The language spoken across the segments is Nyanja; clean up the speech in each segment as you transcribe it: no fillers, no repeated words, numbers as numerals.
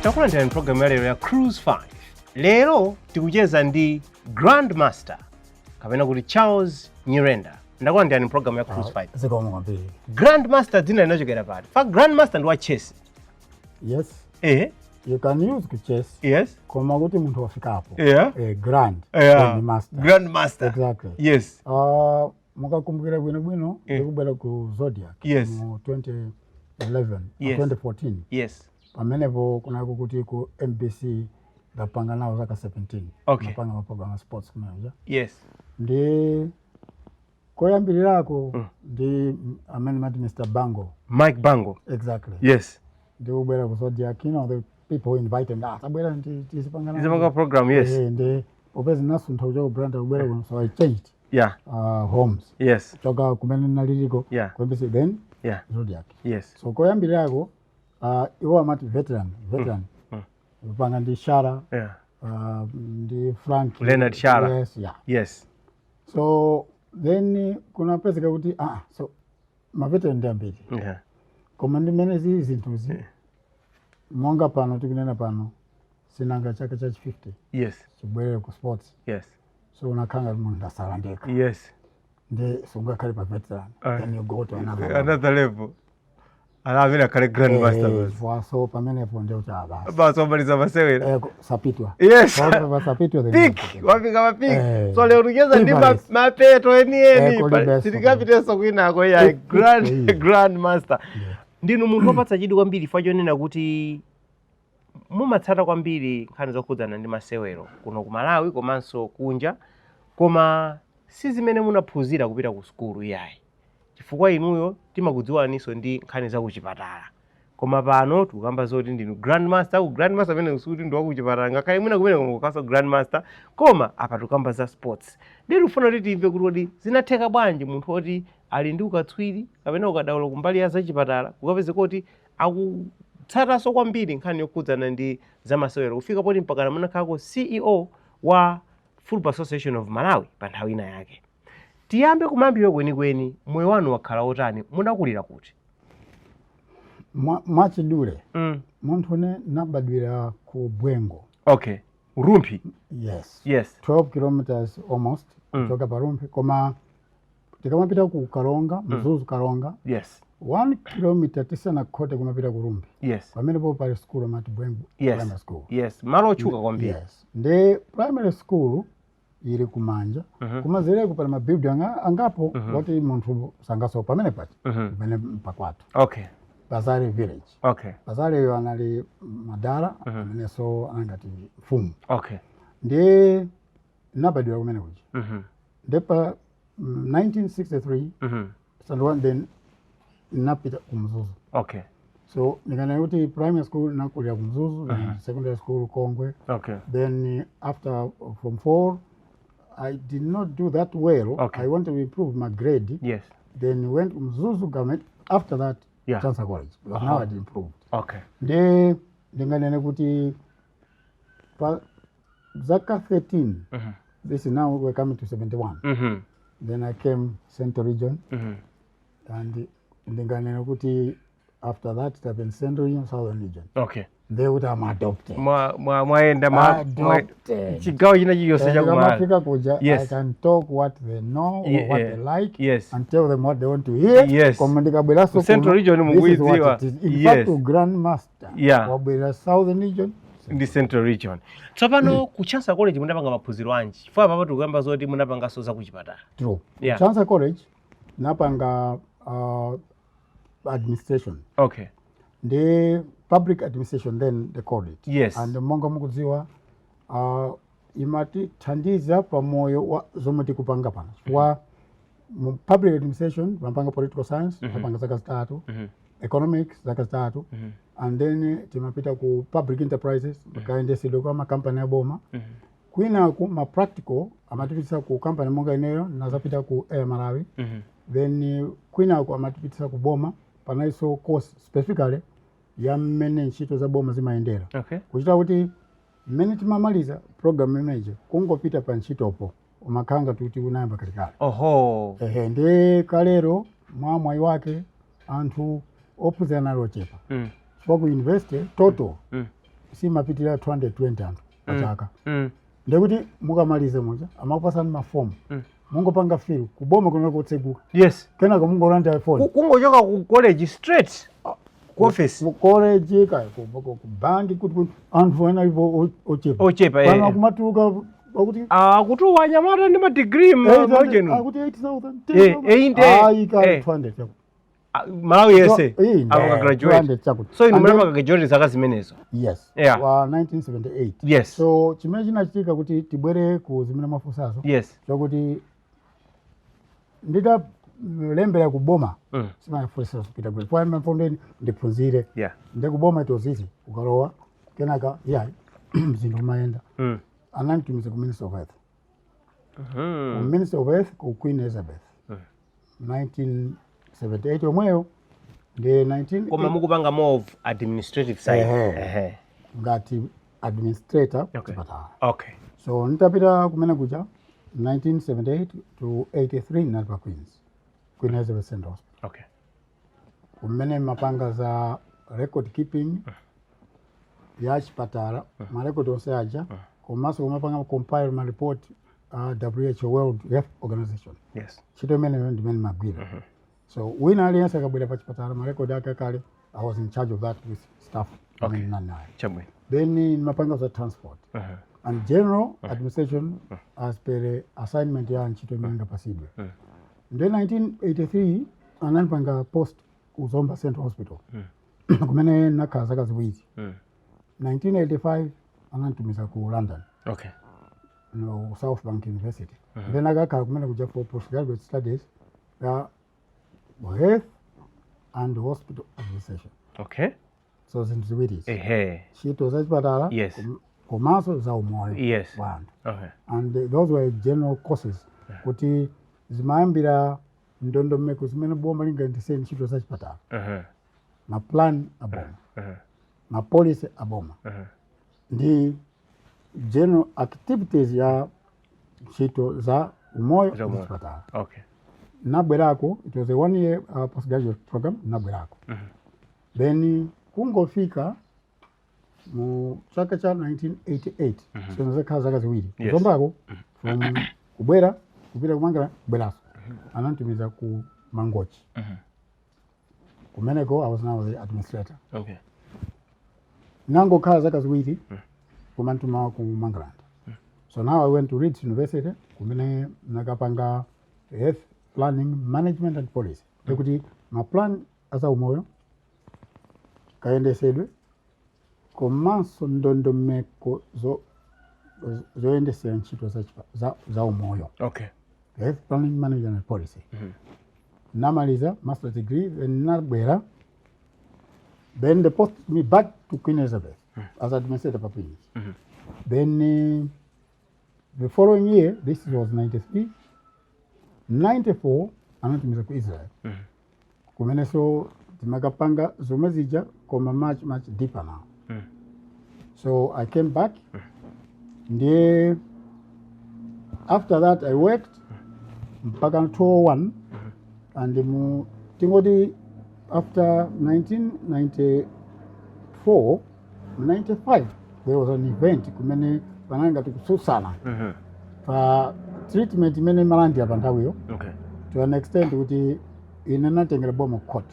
Takulandirani programu ya lero ya Cruise 5. Lero tikucheza ndi Grandmaster kapena kuti Charles Nyirenda. Ndakulandirani programu ya Cruise 5. Zikomo kwambiri. Grandmaster dzina linachokera pati? Fa Grandmaster ndi wa chess. Yes. Eh. You can use ku chess. Koma kuti munthu wafikapo. Grand. Then master. Grandmaster. Exactly. Mukakumbukira bwinobwino, ndikubwera ku Zodiac mu 2011, 2014. Pamenepo kunako kuti ku MBC ndapanga nawo zaka 17. Napanga maprogram a sports kumeneja. Ndi koyambirirako ndi amene mati Mr. Bango. Mike Bango. Exactly. Ndikubwera ku Zodiac, the people who invited me, tabwera tizipanga nawo. Izapanga program, yes. Ndi popeza nasuntha kuchoka ku Blantyre kubwera kuno, so I changed homes. Choka kumene naliliko ku MBC, then Zodiac. So koyambirirako iwo amati veteran, veteran. Kupanga ndi Shara, ndi Frank. Leonard Shara. Yes, yeah. So then kunapezeka kuti so maveteran ndi ambiri. Koma ndi mmene zili zinthuzi, monga pano tikunena pano sinanga chaka cha 50 chibwerere ku sports. So unakhala ngati munthu ndasala ndekha. Ndi sungakhale pa veteran. Then you go to another level. Another level. Ala amene akhale Grandmaster basi. Basi. So pamenepo ndi kuti basi. Basi, wamaliza masewera. Sapitwa. Sapitwa, then Peak, wafika pa peak. Eh. So lero tikucheza ndi Everest. mapeto enieni. Kulibenso. Sitingapitenso kwinako ya Grandmaster. Ndinu munthu wopatsa chidwi kwambiri chifukwa chonena kuti mumatsata kwambiri nkhani zokhudzana ndi masewero kuno ku Malawi komanso kunja, koma si zimene munaphunzira kupita ku sukulu iyayi, chifukwa inuyo timakudziwaninso ndi nkhani za kuchipatala. Koma pano tikukamba zoti ndinu Grandmaster. Ku Grandmaster amene sikuti ndi wakuchipatala, ngakhale mwina kumene mukukaso Grandmaster, koma apa tikukamba za sports. Ndi tikufuna kuti timve kuti kodi zinatheka bwanji munthu oti ali ndi ukatswiri kapena ukadaulo kumbali ya zachipatala kukapeza kuti akutsatanso kwambiri nkhani yokhudzana ndi zamasewero, kufika poti mpakana munakhalako CEO wa Football Association of Malawi pa nthawi ina yake? Tiyambe kumayambiro kwenikweni. Moyo wanu wakhala otani? Munakulira kuti? Mwachidule, munthu ne nabadwira ku Bwengo. Okay, Rumphi. Yes. 12 kilometers almost kuchoka pa Rumphi, koma tikamapita ku Karonga, Mzuzu Karonga, 1 kilometer tisanakhote kumapita ku Rumphi, pamenepo pali school amati Bwengo Primary School. Yes, malo otchuka kwambiri. Yes, ndi primary school ili kumanja. Kumazereko pali mabuilding angapo woti munthu sangaso pamene pachi, pamene pakwathu, Bazare village. Bazare yo anali madala amenenso anangati mfumu. Ndi nabadwira kumene kuja. Ndi pa 1963, standard one, then napita ku Mzuzu. So ndikanena kuti primary school nakulira ku Mzuzu, then secondary school Kongwe. Then after form four I did not do that well. I wanted to improve my grade. Then went to Mzuzu Government after that, Chancellor College, because now I'd improved. Ndi ndinganene kuti pa zaka 13, this is now we're coming to 71, then I came Central Region. And ndinganene kuti after that it happened Central Region, Southern Region. Ndiye kuti I'm adopted. Mwayenda Adopted. chigawo china chiliyonse chakumalawi. Ndikamafika kuja, I can talk what they know or what they like and tell them what they want to hear. Koma ndikabweranso Ku Central kuno, Region this is what mukuidziwa. it is. In fact, Grandmaster wabwera Southern Region. Ndi Central Region. Tsopano ku Chancellor College munapanga maphunziro anji? Chifukwa papa tikuyamba zoti munapanganso zakuchipatala. True. Yeah. Chancellor College napanga administration. Ndi public administration then they called it. And monga mukudziwa, imatithandiza pamoyo wa zomwe tikupanga pano, chifukwa mu public administration timapanga political science, tapanga zaka 3, economics zaka 3, and then timapita ku public enterprises, kayendesedwe kwa makampani aboma. Kwinaku ma practical amatipitisa ku kampani, monga ineyo nazapita ku Air Malawi. Then kwinaku amatipitisa ku boma, panalinso course specifically ya mmene ntchito za boma zimayendera, kuchita kuti mmene timamaliza program imeneyi, kungopita pa ntchitopo umakhala ngati kuti unayamba kalekale. Ehe, ndi kalero mwa mwayi wake anthu ophunzira nali ochepa, chifukwa ku university total Simapitirira 220 anthu pachaka. Ndekuti mukamalize muja amakupasani mafomu, mungopanga fill, kuboma kumene kotseguka. Kenaka mungolandira phone. Kungochoka ku college straight ku office. Ku college kaya ku banki, kuti anthu ena alipo ochepa. Ochepa, Pano akumatuluka akuti Ah, kuti wanyamata ndi ma degree maujenu. Akuti 8000. Inde. Ayi, ka 200 chakuti. Malawi yese apanga graduate. 200 chakuti. So inu And then- munapanga graduate zaka zimenezo? Yes. Wa 1978. So chimene chinachitika kuti tibwere ku zimene mwafunsazo, chokuti nditalembera kuboma, simafunsa kupita kule kwa mafondeni ndiphunzire. Ndikuboma it was easy, ukalowa kenaka yeah, zinthu umayenda. Ananditumiza ku Ministry of Health, ku Ministry of Health ku Queen Elizabeth, 1978 yomweyo ndi 19 Koma mukupanga more of administrative side? Ehe. Ehe. Ngati administrator kuchipatala. So nditapita kumene kuja 1978 to 83 nali pa Queen Elizabeth Central Hospital, kumene mapanga za record keeping ya chipatala, marekodi onse aja, komanso kumapanga compile ma report a WHO, World Health Organization. Ntchito imeneyo ndimene magwira. So wina aliyense akabwera pa chipatala, marekodi ake akale, I was in charge of that with staff amene ndinali naye. Then mapanga za transport and general administration as per assignment ya ntchito imene ingapasidwe. Then 1983 anandipanga post ku Zomba Central Hospital, kumene nakhala zaka 2. 1985 ananditumiza ku London, no, South Bank University. Then akakhala kumene kuja for postgraduate studies ya health and hospital administration. So zinthu ziwirizi, ntchito za chipatala komanso za umoyo wa anthu. And those were general courses kuti zimayambira ndondomeko zimene boma lingayendesere ntchito za chipatala, ma plan a boma, ma policy a boma, ndi general activities ya ntchito za umoyo Za ndi umoyo. chipatala. Nabwerako, it was a one year postgraduate program. Nabwerako, then kungofika mu chaka cha 1988, so zakhala zaka 2 kuzombako, from kubwera kupita kumangala kubweranso, ananditumiza ku Mangochi. Kumeneko I was now the administrator. Nangokhala zaka 2, kumantuma ku Mangalande. So now I went to Leeds University, kumene nakapanga health planning, management and policy, ndikuti ma plan azaumoyo, kayendesedwe, komanso ndondomeko zoyendesera ntchito za umoyo. Health planning, management and policy. Namaliza master degree, then nabwera, then they posted me back to Queen Elizabeth as administrator pa Queens. Then the following year, this was 93, 94, anatumiza ku Israel, kumenenso timakapanga zomwe zija koma much much deeper now. So I came back. Ndiye after that I worked mpaka 201, and mu tingoti after 1994, 95, there was an event kumene panali ngati kutsutsana pa treatment imene malandira pa nthawiyo, to an extent kuti ine natengera boma court.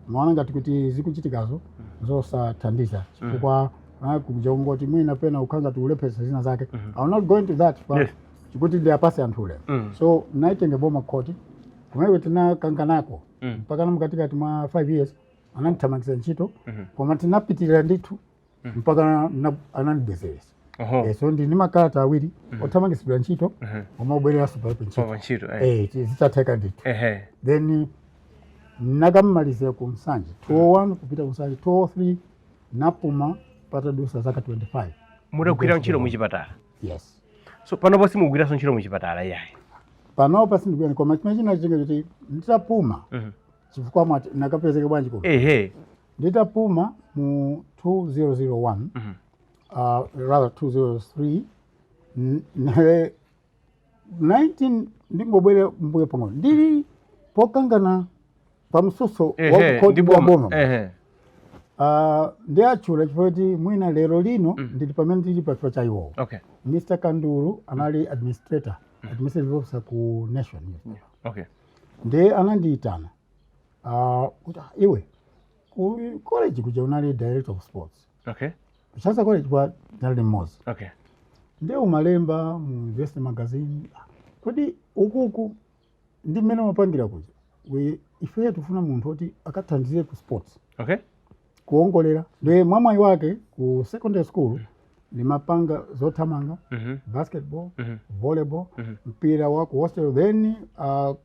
Maona ngati kuti zikuchitikazo zosathandiza, chifukwa kuja kungoti mwina pena ukhala ngati ulephetsa zina zake. I will not go into that, but chikuti ndiyapase anthu ulemu. So naitenge boma court, kumene tinakanganako mpaka mkatikati mwa 5 years anandithamangisa ntchito, koma tinapitirira ndithu mpaka anandibwezeresa. So ndini makalata awiri othamangisidwa ntchito, koma ubwereranso palipo ntchito. Pa ntchito. Zitatheka ndithu. Then nakammalizira ku Nsanje 201, kupita ku Nsanje 203, napuma patadusa zaka 25. Mutagwira ntchito muchipatala? Yes. So panopo simugwiranso ntchito muchipatala iyayi? Panopa sindigwira, koma chimene chinachitika kuti nditapuma, chifukwa mwati nakapezeka bwanji kuno, nditapuma mu 2001, rather 203, 19, ndingobwere mbuyo pang'ono, ndili pokangana pa msuso wa Ehe, kukhoti ndi wa boma. boma. Ndi atchula chifukwa kuti mwina lero lino ndili pamene ndili pa chifukwa cha iwowo. Mr Kandulu anali administrator, administrative officer ku Nation Newspaper. Ndiye anandiyitana kuti, "Ah, iwe ku college kuja unali director of sports." Chancellor College kwa ndinali mmodzi. Ndiye umalemba mu university magazine. Ah, kodi ukuku ndi mmene umapangira kuja, ifeyo tifuna munthu oti akathandizire ku sports, kuongolera. Ndiye mwamwayi wake ku secondary school ndimapanga zothamanga, basketball, volleyball, mpira wa ku hostel. Then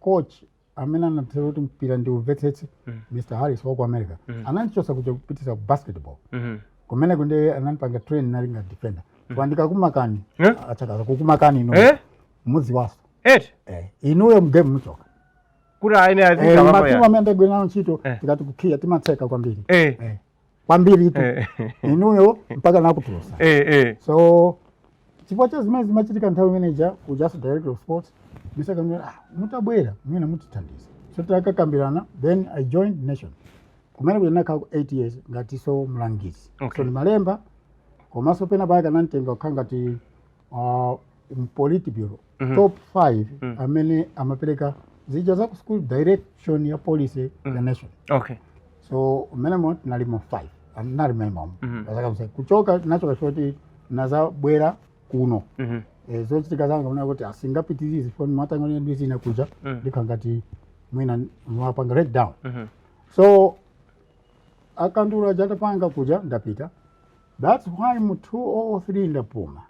coach amene anatera kuti mpira ndiumvetsetse, Mr Harris wa ku America, anandichosa kuja kupitisa ku basketball. Kumeneko ndiye anandipanga train, nali ngati defender. Kwa ndikakumakani, Eh? achakaza kukumakani inu, Eh? mudziwaso. Eti? Eh, inuyo mgame muchoka. Kuti aine Eh, matimu amene ndagwira nawo ntchito, tikati kukhiya timatseka kwambiri. Eh, kwambiri itu. Inuyo mpaka nakutulusa. So chifukwa cha zimene zimachitika nthawi imeneja ku just director of sports Mr. Kandulu, ah, mutabwera mwina mutithandiza. So takakambirana, then I joined Nation kumene kuti ndinakhala ku 8 years ngatiso mlangizi. So ndimalemba, komanso pena pake ananditenga kukhala ngati mpolitburo, top 5 amene amapereka zija za ku school, direction ya policy ya Nation. So mmenemo tinalimo 5, nali mmenemo. Pazaka kuchoka nachoka choti nazabwera kuno. E, zochitika zanga muna kuti asingapitirize foni mwatangani ndi zina kuja, ndikhala ngati mwina mwapanga let down. So akandula atapanga kuja ndapita, that's why mu 2003 ndapuma.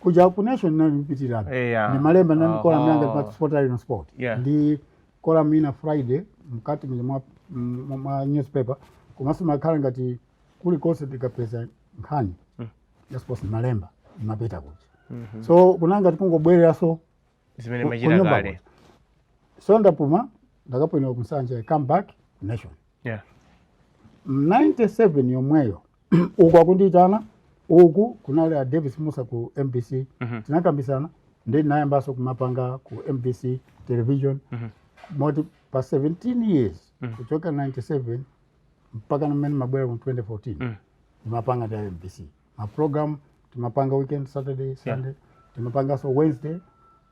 Kuja ku Nation nalipitirabe. Ni malemba nani column yanga pa Sport Line Sport. Ndi column ina Friday mkati mwa newspaper, komanso makhala ngati kulikonse tikapeza nkhani ya sports malemba imapita kuja. So kunanga tikungobwereranso zimene machita kunyumba kale. Kuja. So ndapuma, ndakapwinira kunsanja, I come back Nation. 97 yomweyo uku akundiyitana, uku kunali a Davis Musa ku MBC. Tinakambisana, ndi ndinayambanso kumapanga ku MBC television. Moti pa 17 years, kuchoka 97 mpaka namene mabwera mu 2014, timapanga ndi MBC maprogram, timapanga weekend, Saturday, Sunday, timapanganso Wednesday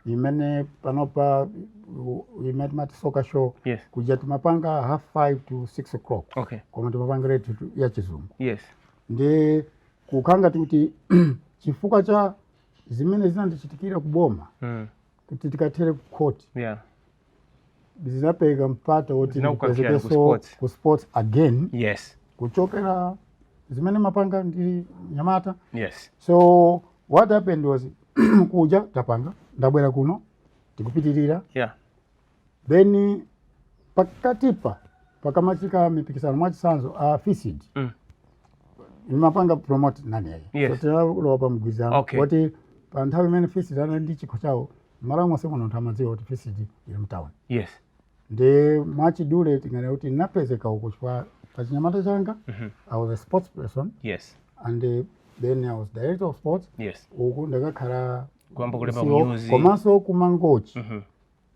imene panopa imene timati soccer show. Kuja timapanga half 5 to 6 o'clock, koma timapanga rate ya Chizungu. Ndi kukhanga kuti chifukwa cha zimene zinandichitikira kuboma, kuti tikathere ku court, zinapereka mpata woti Zinakukankhira ku ndipezekenso sports. Ku sports again, kuchokera zimene mapanga ndi nyamata. So what happened was, kuja tapanga, ndabwera kuno, tikupitirira. Then pakatipa pakamachika mipikisano, mwachitsanzo a FISD, nimapanga promote nani yayi. So tinalowa pa mgwirizano woti pa nthawi imene FISD anali ndi chikho chawo, Malawi monse muno anthu amadziwa kuti FISD ili mtown. Ndi mwachidule tinganena kuti napezeka uko chifukwa pa chinyamata changa I was a sports person and then I was director of sports. Uku ndakakhala Kuyamba kulemba CEO, ku news. Komanso kumangochi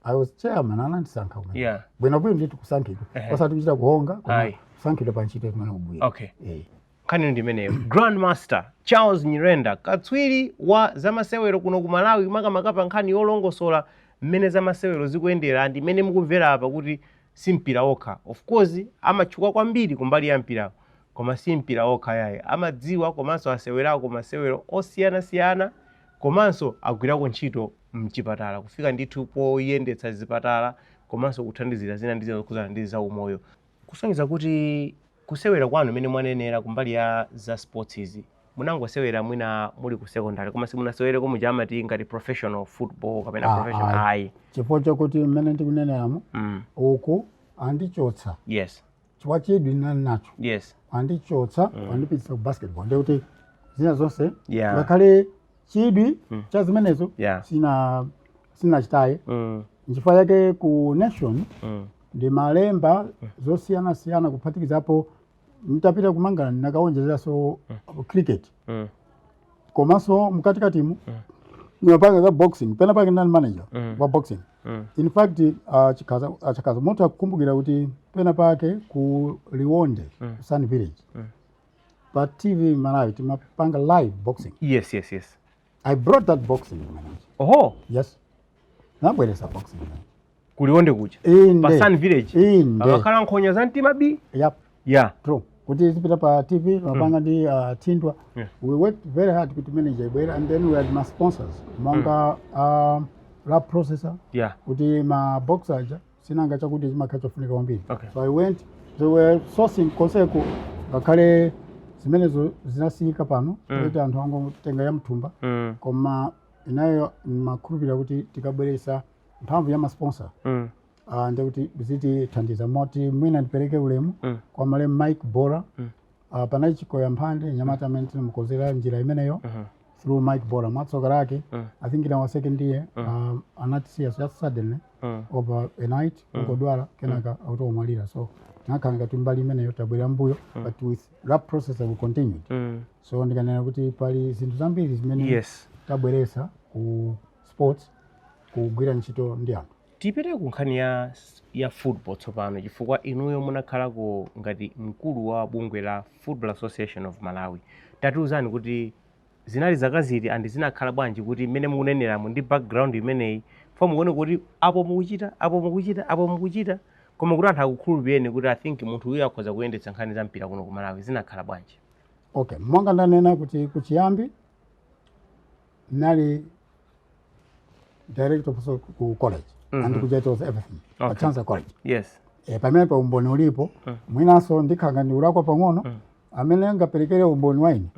I was chairman, anandisankha kumene. Bwinobwino ndithu kusankhidwa, osati kuchita kuhonga, koma Ayi. kusankhidwa pa ntchito imene kubwira. Eh. Nkhani ndi imeneyo. Grandmaster Charles Nyirenda, katswiri wa zamasewero kuno ku Malawi, makamaka pa nkhani yolongosola mmene zamasewero zikuyendera ndi mmene mukumvera apa kuti si mpira okha. Of course amatchuka kwambiri kumbali ya mpirawo, koma si mpira okha yayi, amadziwa komanso asewerako masewero osiyanasiyana, komanso agwirako ntchito mchipatala kufika ndithu poyendetsa zipatala komanso kuthandizira zina ndi zina zokhudzana ndi zaumoyo, kusonyeza kuti kusewera kwanu mmene mwanenera kumbali ya za sports izi munangosewera mwina muli ku secondary, koma simunasewereko muja amati ngati professional football kapena Ah, professional ayi. Ayi. Chifukwa chakuti mmene ndikuneneramo, uku andichotsa chifukwa chidwi ndinali nacho, andichotsa, andipitisa ku basketball, ndikuti zina zonse, ngakhale chidwi cha zimenezo, sinachitaye. Nchifukwa chake ku Nation ndimalemba zosiyanasiyana, kuphatikizapo mtapita kumangana ndinakawonjezeranso cricket, komanso mkatikatimu. Nimapanga za boxing, pena pake ndani manager wa boxing. In fact, Chikaza, Chakaza munthu akukumbukira kuti pena pake ku Liwonde, ku Sun Village, pa TV Malawi timapanga live boxing. Yes. I brought that boxing manager. Oho. Yes, nabweresa boxing manager. Ku Liwonde kuja? Inde. Pa Sun Village? Inde. Akakhala nkhonya za mtima bi. Yep. True, kuti zipita pa TV mapanga ndi Tindwa. We worked very hard kuti manager ibwere, and then we had ma sponsors monga rap processor, kuti ma boxer aja sinanga chakuti chimakhala chofunika kwambiri. So I went, they were sourcing konseku, ngakhale zimenezo zinasiyika pano kuti anthu angotenga ya mthumba, koma inayo makhulupirira kuti tikabweresa mphamvu ya ma sponsor, ndekuti zitithandiza. Moti mwina ndipereke ulemu kwa malemu Mike Bora. Panali Chikoya Mphande, nyamata amene tinamukonzera njira imeneyo through Mike Bora. Mwatsoka lake, I think in our second year, anatisiya just suddenly, over a night, kungodwala, kenaka automwalira. So nakhala ngati mbali imeneyo tabwera mbuyo, but with rap processor we continued. So ndikanena kuti pali zinthu zambiri zimene tabweresa ku sports kugwira ntchito ndi anthu. Tipite ku nkhani ya football tsopano, chifukwa inuyo munakhalako ngati mkulu wa bungwe la Football Association of Malawi. Tatiuzani kuti zinali zaka ziti and zinakhala bwanji kuti mmene mukuneneramo ndi background imeneyi fo mukuone kuti apo mukuchita, apo mukuchita, apo mukuchita, koma kuti anthu akukhulupireni kuti I think munthu uyu akhoza kuyendetsa nkhani za mpira kuno ku Malawi, zinakhala bwanji? Okay, monga ndanena kuti kuchiyambi nali director of social ku college, and kuja it was everything. Pa Chancellor College. Pamene pa umboni ulipo, mwinanso ndikhala ndikulakwa pang'ono, amene angaperekere umboni wa ine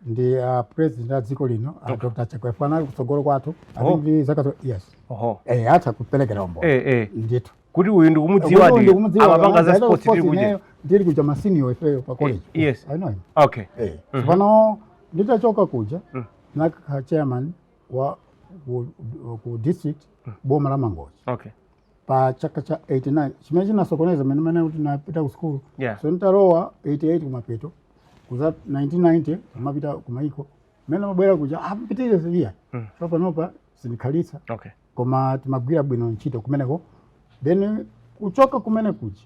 ndi president a dziko lino, Dr. Chakwera, anali kutsogolo kwathu, I think ndi zaka yes. Atha kuperekera umboni. Ndithu. Kuti uyu ndikumudziwa. Kuti ndikumudziwa, amapanga za director of sports tili kuja. Ineyo ndili kuja ma senior ifeyo pa college. I know him. Pano nditachoka kuja, nakakhala chairman wa ku district, boma la Mangochi, pa chaka cha 89, chimene chinasokoneza mene kuti napita ku skulu. So nditalowa 88 kumapeto kuza 1990 kumapita kumaiko, mene mabwera kuja apitirize iya. So panopa sindikhalitsa, koma timagwira bwino ntchito kumeneko. Then kuchoka kumene kuja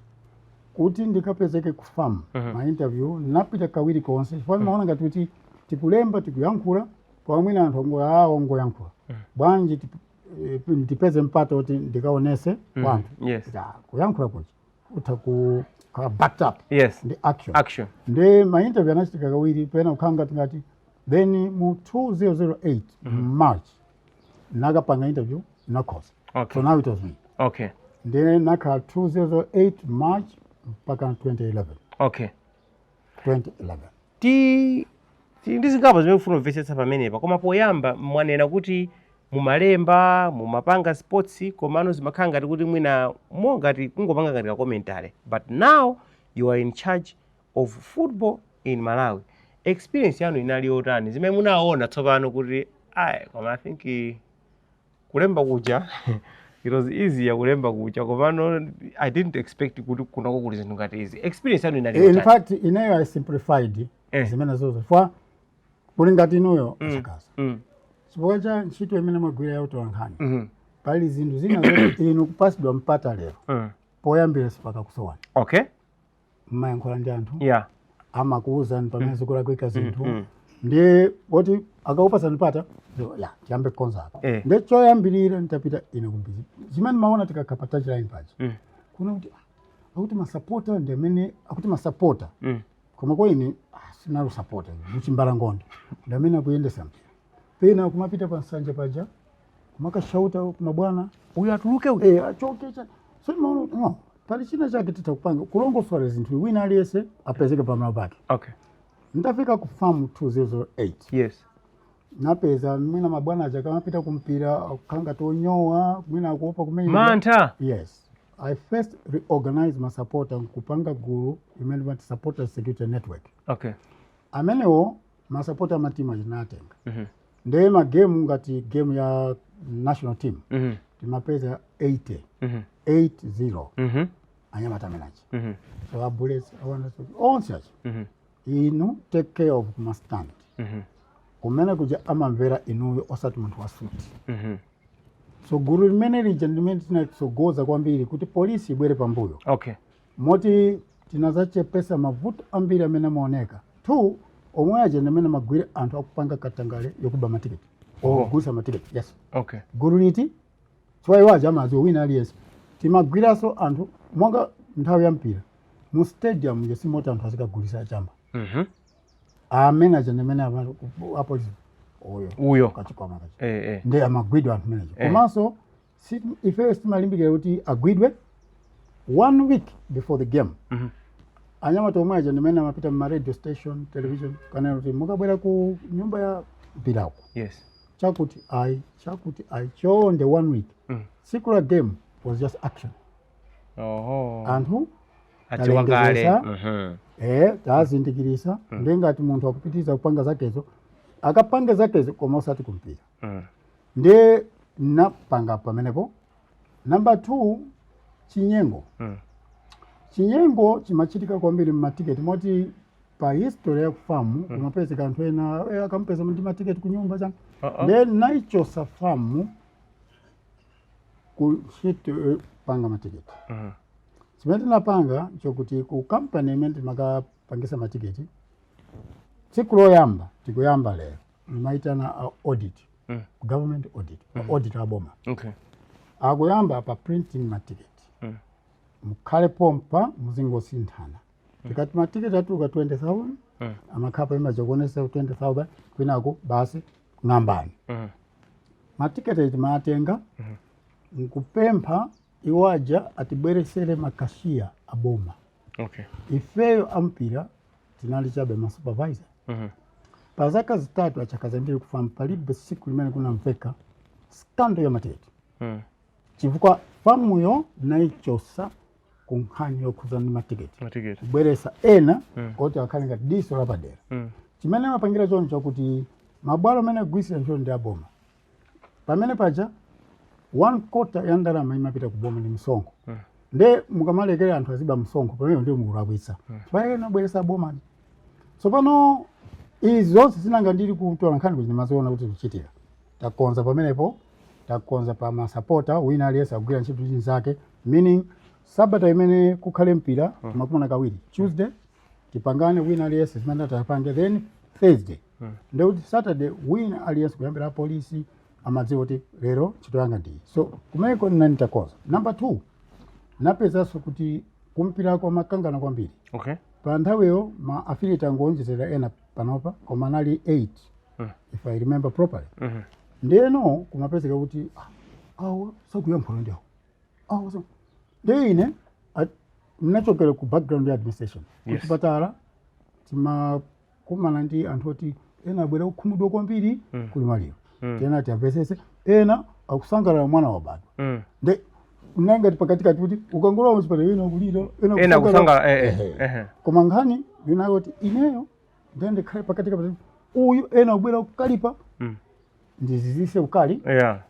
kuti ndikapezeke ku FAM, ma interview napita kawiri konse, chifukwa maona ngati kuti tikulemba, tikuyankhula, kwa mwina anthu ongoyankhula bwanji, ndipeze mpata kuti ndikaonese kwa anthu. Kuyankhula kuja utha kukhala backed up ndi action. Action. Ndi ma interview anachitika kawiri, pena kukhala ngati then mu 2008 March nakapanga interview, nakhoza. So now it was me. Then nakhala 2008 March mpaka 2011. 2011. Ti ndi zingapo zimene kufuna kumvetsetsa pamenepa, koma poyamba mwanena kuti mumalemba, mumapanga sports, komano zimakhala ngati kuti mwina mo ngati kungopanga ngati ka commentary, but now you are in charge of football in Malawi. Experience yanu inali yotani, zimene munaona tsopano kuti ayi, koma I think kulemba kuja it was easier kulemba kuja, komano I didn't expect kuti kunako kuli zinthu ngati izi? Experience yanu inali In yotani? fact, ineyo I simplified zimene zozo, chifukwa kuli ngati inuyo achakaza, chifukwa cha ntchito imene mwagwira ya utolankhani, pali zinthu zina zoti inu kupasidwa mpata lero, poyambira sipakakusowani. Mmayankhula ndi anthu, amakuwuzani pamene zikulakwika zinthu, ndi woti akakupasani mpata so, ya tiyambe kukonza apa. Ndi choyambirira nditapita ine kumbizi, chimene maona tikakha pa touchline paja, kuna kuti akuti masapota ndi amene akuti masapota, koma kwa ine sinalo sapota muchimbalangondo, ndi amene akuyendesa mpira, pena kumapita pa nsanja paja kumakashauta kumabwana, "Uyu atuluke uyu." Achoke cha. So maona kuti no, pali china chake titha kupanga kulongosola zinthu, wina aliyense apezeke pamalo pake. Ndafika ku FAM 2008, napeza mwina mabwana aja kamapita kumpira kukhala tonyowa, mwina akuopa kumenya. Mantha. Yes, I first reorganize ma supporter kupanga gulu imene mati Supporters Security Network. Amenewo masapota amatimu achinatenga, ndiye magemu ngati game ya national team, timapeza 80, 80 anyamata amenachi. So a Bullets, awana onse achi, inu take care of kuma stand. Kumene kuja amamvera inuyo, osati munthu wa suti. So gulu limene lija ndimene tinatsogoza kwambiri kuti polisi ibwere pambuyo, moti tinazachepesa mavuto ambiri amene amaoneka. Two, omwe aja ndimene magwira anthu akupanga katangale yokuba matiketi, ogulisa matiketi, yes. Gulu liti chifukwa iwo aja amadziwa wina aliyense. Timagwiranso anthu monga nthawi ya mpira mu stadium je, simoti anthu azikagulisa chamba. Amene aja ndimene apolisi oyo uyo kachikwama kachi eh. Ndi amagwidwa anthu menejo. Komanso ifeyo sitimalimbikira kuti agwidwe one week before the game. Anyamata omwe aja ndimene amapita mma radio station, television, kanena kuti mukabwera ku nyumba ya mpirako, chakuti ayi, chakuti ayi, chonde, one week. Tsiku la game was just action. Anthu adziwa kale. Talengezesa. Tazindikirisa. Ndengati munthu akupitiriza kupanga zakezo, akapange zakezo, koma osati kumpira. Ndiye napanga pamenepo. Number two, chinyengo. Chinyengo chimachitika kwambiri mmatiketi, moti pa history ya ku FAM kumapezeka anthu ena akampeza ndi matiketi kunyumba chani. Then naichosa FAM ku ntchito panga matiketi. Chimene tinapanga chokuti ku kampani imene timakapangisa matiketi, tsiku loyamba tikuyamba lero, nimaitana a audit, government audit, audit aboma akuyamba pa printing matiketi, mukhale pompa, muzingosinthana. Tikati matiketi atuluka 20,000, amakhala pamene kuonesa 20,000, kwinako basi ng'ambani. Matiketi timatenga nkupempha iwaja atibweresere ma cashier aboma. Ifeyo ampira tinali chabe ma supervisor. Pa zaka 3 achakaza ndili ku FAM, palibe tsiku limene kunamveka scandal ya matiketi, chifukwa FAM yo naichosa ku nkhani yokhuza ndi matiketi, matiketi, kubweresa ena oti akhale ngati diso lapadera. Chimene amapangira choncho kuti mabwalo amene agwirisira ntchito ndi aboma. Pamene paja one quarter ya ndalama imapita ku boma ndi msonkho. Nde mukamalekera anthu aziba msonkho, pamene ndiyo mukulakwitsa, chifukwa ena abweresa boma. Tsopano izi zonse zinanga ndili kutola nkhani kuti ndimaziona kuti zikuchitika. Takonza pamenepo, takonza pa masapota, wina aliyense akugwira ntchito ndi zake, meaning sabata imene kukhale mpira timakumana kawiri. Tuesday tipangane wina aliyense zimene tapange, then Thursday. Ndekuti Saturday wina aliyense kuyambira apolisi amadziwa kuti lero ntchito yanga ndiyi. So kumeneko nani takonza. Number two, napezanso kuti kumpirako amakangana kwambiri. Pa nthawiyo ma affiliate angonjezera ena panopa, koma anali 8, if I remember properly. Ndiyeno kumapezeka kuti awa sakuyankhula ndi awa, awa ndiye ine ndinachokera ku background ya administration. Kuchipatala timakumana ndi anthu oti ena abwera kukhumudwa kwambiri, kuli maliro, ena tiamvesese, ena akusangalala mwana wabadwa. Nde nangati pakatikati kuti ukangolowa muchipatala, ena akulira, ena kusangalala, Ehe. Koma nkhani ndinayo kuti ineyo ndiye ndikhale pakatikati, uyu ena kubwera kukalipa, ndizizise ukali,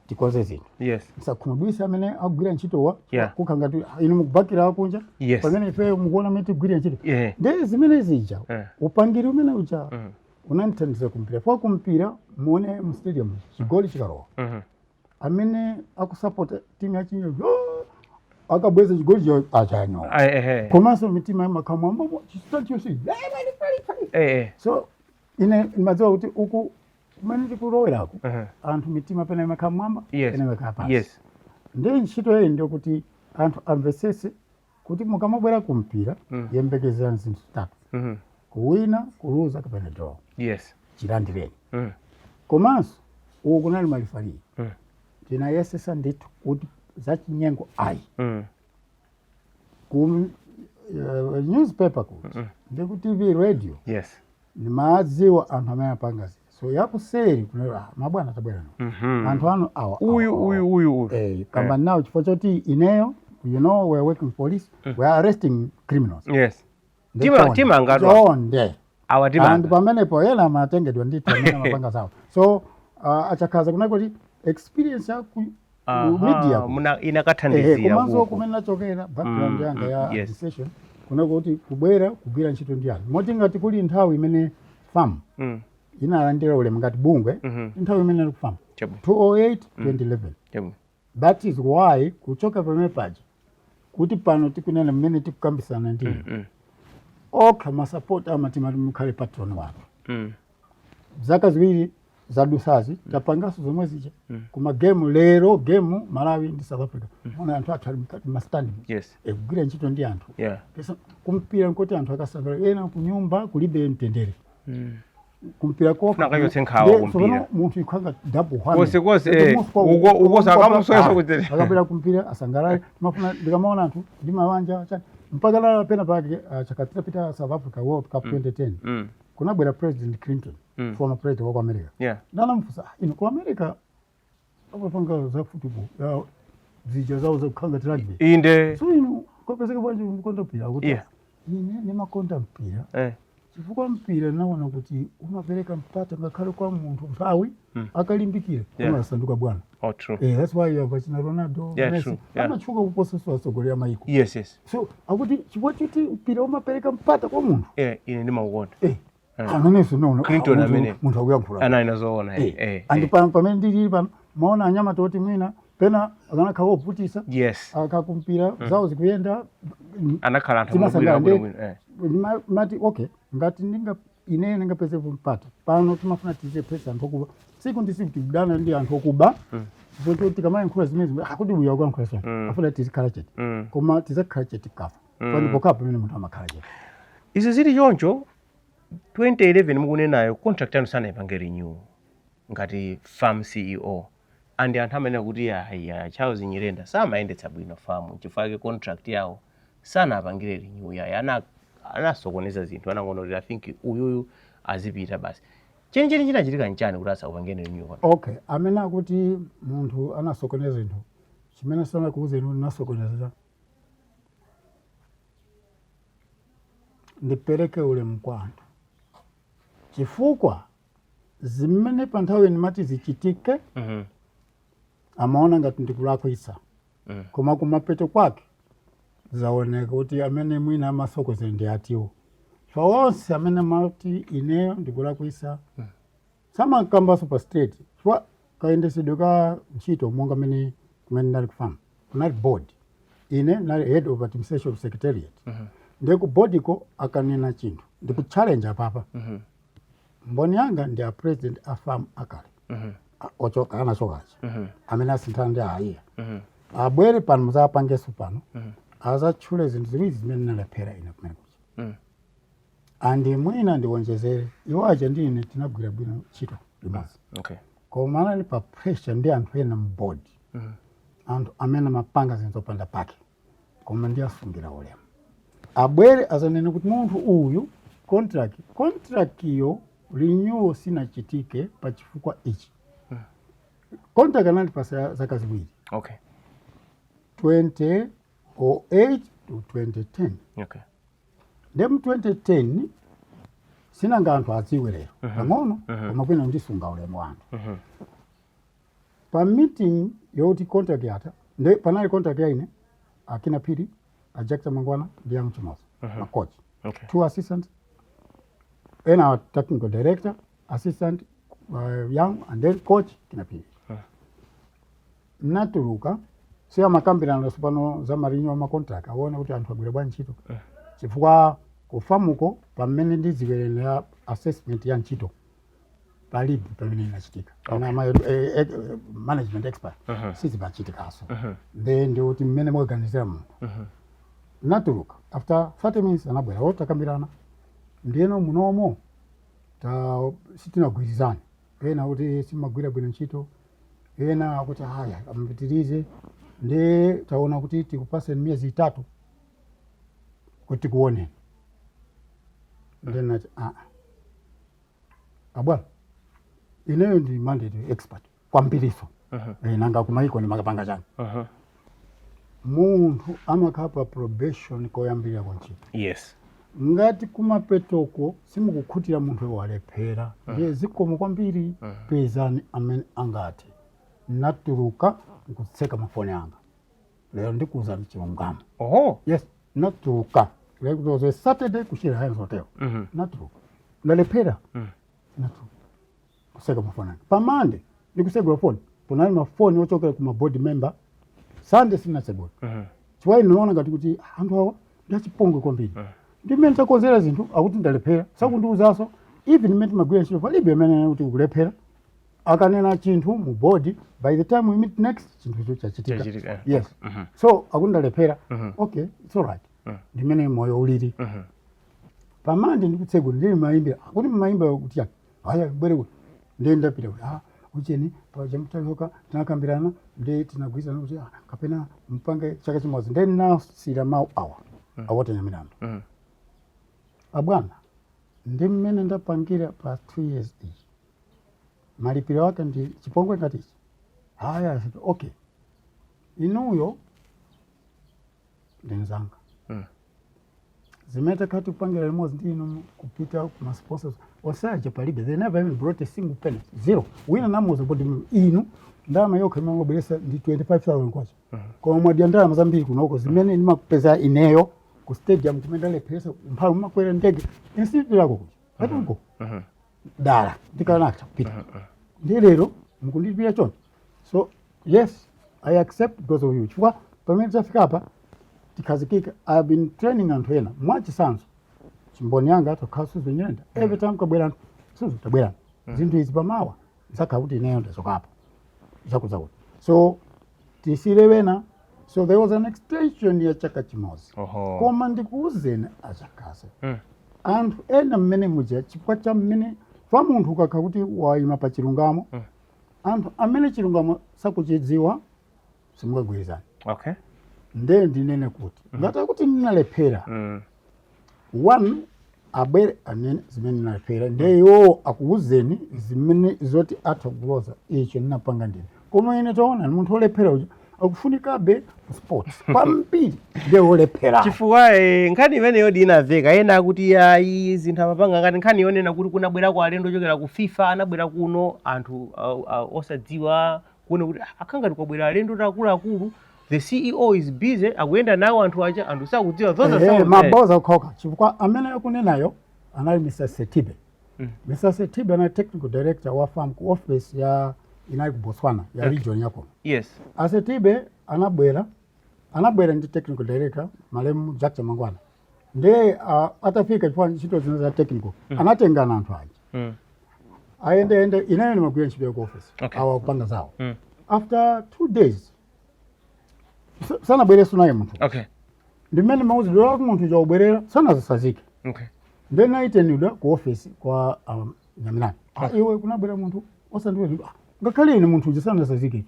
tikonze zinthu, ndisakhumudwise amene akugwira ntchitowa, kukha ngati inu mukubakira akunja, pamene ifeyo mukuona amene tigwira ntchito. Nde zimene zija, upangiri umene uja unandithandiza kumpira kwa kumpira. Muone mu stadium chigoli chikalowa, amene akusapota timu yachinyo akabweza chigoli cha achanyo, komanso mitima imakhamwa chisita chonse. So ine ndimadziwa kuti uku kumene tikuloweraku, anthu mitima pena imakhala mwamba, pena imakhala pansi. Ndiye ntchito iyi ndiyokuti anthu amvetsetse kuti mukamabwera kumpira, yembekezerani zinthu zitatu: kuwina, kuluza kapena draw. Chilandireni. Komanso uku kunali ma referee. Tinayesesa ndithu kuti zachinyengo ayi. Ku newspaper kuti ndi ku TV, radio, nimadziwa anthu amene apanga zi. So yakuseri kunali, mabwana tabwera no, anthu anu awa, uyu, awa, awa. Uyu, uyu, uyu. Kamba nawo chifukwa choti ineyo, we are working police, we are arresting criminals. Timangadwa. Chonde. Awa And timanga. pamenepo ena amatengedwa ndithu amene amapanga zawo. So achakhaza kunako kuti experience ya ku media inakathandizira komanso kuku. kumene nachokera, background yanga ya administration, kunako kuti kubwera kugwira ntchito ndi anthu, moti ngati kuli nthawi imene FAM Inalandira ulemu ngati bungwe nthawi imene ali ku FAM. 208 2011. That is why kuchoka pamene paja kuti pano tikunena mmene tikukambisana ndi okha masapota amati mati mukhale patron wako. Zaka 2 zadusazi tapangaso zomwe zija kuma game lero, game Malawi ndi South Africa, mona anthu athu ali mkati mastandi kugwira ntchito ndi anthu. Pesa kumpira nkoti anthu akasangala, ena kunyumba kulibe mtendere. Kumpira koka Funa kachotse nkhawa Ndiye kumpira. tsopano munthu ikhanga double whammy. Konse konse, Kuti munthu uko sakamuswesa kuti- Akabwera kumpira asangalale. Mafuna ndikamaona anthu ndi mawanja chani mpaka lala pena pake chaka chitapita South Africa World Cup 2010 kunabwera President Clinton, former president wa ku America. Ndanamufunsa, "Ah, ino ku America amapanga za football ya zija zawo zakukhanga ti rugby. So inu kopezeka bwanji mukonda mpira?" Akuti, "Ine ndimakonda mpira chifukwa mpira naona kuti umapereka mpata ngakhale kwa munthu mphawi akalimbikira umasanduka bwana." Oh, true. That's why you have achina Ronaldo, Messi, amatchuka kuposa atsogoleri a maiko. So akuti chifukwa choti mpira umapereka mpata kwa munthu. Ine ndimaukonda. Amenenso naona Clinton amene. munthu akuyankhula. Anali zoona. Andi pamene ndilili pano maona anyamata oti mwina pena akanakhala ovutisa akakumpira zawo zikuyenda. Anakhala anthu Timasangala bwino bwino. Mati okay, ngati ndinga ine ndingapeze mpata pano, timafuna tizepesa anthu okuba tsiku ndi tsiku, tikudana ndi anthu okuba. Chifukwa tikamayankhula zimene akuti uyu akuyankhula chani, afuna tizikhala chete. Koma tizakhala chete tikafa. Pani pokha pamene munthu amakhala chete. Izi zili choncho, 2011 mukunenayo, contract yanu sanayipange renew ngati FAM CEO, and anthu amanena kuti aya Charles Nyirenda samayendetsa bwino FAM, chifukwa chake contract yawo sanapangire renew. Yayi, anasokoneza zinthu, anangoona kuti I think uyuyu azipita basi. Chenicheni chinachitika nchani kuti asakupangeni renew contract? Okay, amene akuti munthu anasokoneza zinthu, chimene sanakuuzeni kuti nasokoneza, ndipereke ulemu kwa anthu chifukwa zimene pa nthawi ndimati zichitike amaona ngati ndikulakwitsa. Koma kumapeto kwake zaoneka kuti amene mwina amasokoneza ndi atiwo fa onse amene amati ineyo ndikulakwitsa samakambaso pa straight, chifukwa kayendesedwe ka ntchito monga mene kumene ndali ku FAM kunali board, ine ndali head of administration secretariat. Ndiye ku board iko akanena chinthu ndikuchallenge apapa, mboni yanga ndi a president a FAM akale ochoka anachokacha amene asinthana ndi aiya abwere pano muzapangenso pano azatchule zinthu ziwiri zimene nalephera ine kumene kucha. Andi mwina ndiwonjezere, iwo aja ndi ine tinagwira bwino ntchito limodzi. Koma anali pa pressure ndi anthu ena mu board, anthu amene amapanga zinthu zopanda pake, koma ndi asungira ulemu abwere azanene kuti munthu uyu contract iyo renewal sinachitike pa chifukwa ichi. Contract anali pa zaka 2. 2008 to 2010. Ndi mu 2010 sinanga anthu adziwe lero pang'ono, koma kwina ndisunga ulemu wa anthu. Pa meeting yoti contract yatha, nde panali contract ya ine, akina Phiri, a Jackson Mangwana ndi Young Chimozi, macoach, two assistants, ena our technical director, assistant Young and then coach Kina Phiri. Natuluka si amakambirana pano za ma renew ma contract, aone kuti anthu agwira bwanji ntchito, chifukwa ku FAMuko pamene ndidziwerera assessment ya ntchito palibe pamene inachitika. Management expert sizimachitikaso. Nde ndikuti mmene mwaganizira munthu, natuluka after 30 minutes anabwera otakambirana, ndiyeno munomo ta sitinagwirizane, ena kuti simagwira bwino ntchito, ena akuti haya amupitirize, ndi taona kuti tikupaseni miyezi 3 kuti tikuoneni. Then nati, aa abwana, ineyo ndi mandate expert kwambiriso. Nanga kumaiko ndimakapanga chani? Munthu amakhala pa probation koyambirira kwa ntchito. Ngati kumapetoko simukukhutira munthu walephera, ndiye zikomo kwambiri, pezani amene angathe. Natuluka nkutseka mafoni anga. Lero ndikuwuzani chilungamo. Yes, natuluka. Like it was a Saturday ku Shira Hines Hotel. Natuluka, ndalephera, natuluka. Kuseka mafoni anga. Pa Monday ndikusegula foni, punali mafoni ochokera ku ma board member. Sunday sinasegula chifukwa ine ndinaona ngati kuti anthu awa ndi achipongwe kwambiri. Ndi mmene takonzera zinthu, akuti ndalephera, sakundiuzaso. Even mmene timagwira ntchito, palibe amene kuti ukulephera. Akanena chinthu mu board, by the time we meet next, chinthucho chachitika. Chachitika, eh. Yes. So akuti ndalephera, okay, it's all right. Ndimene moyo ulili. Pa Monday ndikutsegula, ndili mayimbira, akuti mmayimba kuti chani? Aya, bwere kuti. Ndiye ndapita kuti ucheni pachamutaloka, tinakambirana ndi tinagwirizana kuti kapena mpange chaka chimodzi. Ndiye ndinasira mawu awa a Walter Nyamilandu: "Abwana, ndi mmene ndapangira pa 2 years iyi, malipiro ake ndi chipongwe ngati ichi?" Haya, okay, inuyo ndi nzanga. Zimene takhala tikupangira limodzi ndi inu, kupita kuma sponsors osaja, palibe. They never even brought a single penny, zero. Wina namuuza kuti inu ndalama yokha imangobweresa ndi 25,000 kwacha, koma mwadya ndalama zambiri kunoko zimene ndimakupeza ineyo ku stadium, kumene ndalepheresa mphamvu makwera ndege insipirako kuja atungo dala ndikanatha kupita. Ndi lero mukundilipira choncho. So yes, I accept because of you, chifukwa pamene tafika apa tikhazikika. I have been training anthu ena. Mwachisanzo, chimboni yanga atokhala Suzo Nyirenda. Every time kabwera anthu, "Suzo, tabwerani, zinthu izi pamawa nzakhala kuti ineyo ndachokapo," zakuzakuti. So tisire wena. So there was an extension ya chaka chimodzi. Koma ndikuwuzeni achakase, anthu ena mmene muja, chifukwa cha mmene fa munthu ukakhala kuti wayima pa chilungamo, anthu amene chilungamo sakuchidziwa simungagwirizane. Nde ndinene kuti ngati akuti ndinalephera, one, abwere anene zimene ndinalephera, nde iwowo akuwuzeni zimene zoti atha kuloza icho ndinapanga ndine. Koma ine taona ni munthu wolephera uja akufunikabe ku sports kwambiri, nde wolephera. Chifukwa nkhani imeneyo ndinamveka ena akuti ayi, zinthu amapanga ngati nkhani yonena kuti kunabwerako alendo ochokera ku FIFA, anabwera kuno anthu osadziwa kuona kuti akhangati kwabwera alendo akuluakulu, the CEO is busy akuyenda nawo anthu aja, anthu sakudziwa. Those are some of the- Maboza okhaokha, chifukwa amene akunenayo anali Mr Setibe. Mr Setibe anali technical director wa FAM ku office ya inali ku Botswana ya region yakuno. Asetibe anabwera ndi technical director malemu Jack Chamangwana. Nde atafika, chifukwa ntchito zina za technical, anatengana anthu aja ayende ende. Ineyo ndimagwira ntchito ya ku office, awa kupanga zawo. After 2 days sanabwereso naye munthu. Ndimene mauzidwe kuti munthu chaubwerera sanazisazike. Then naitenidwa ku office kwa Nyamilandu. "Ah, iwe, kunabwera munthu osandiwe." Ngakhale ine munthu uja sanasazike,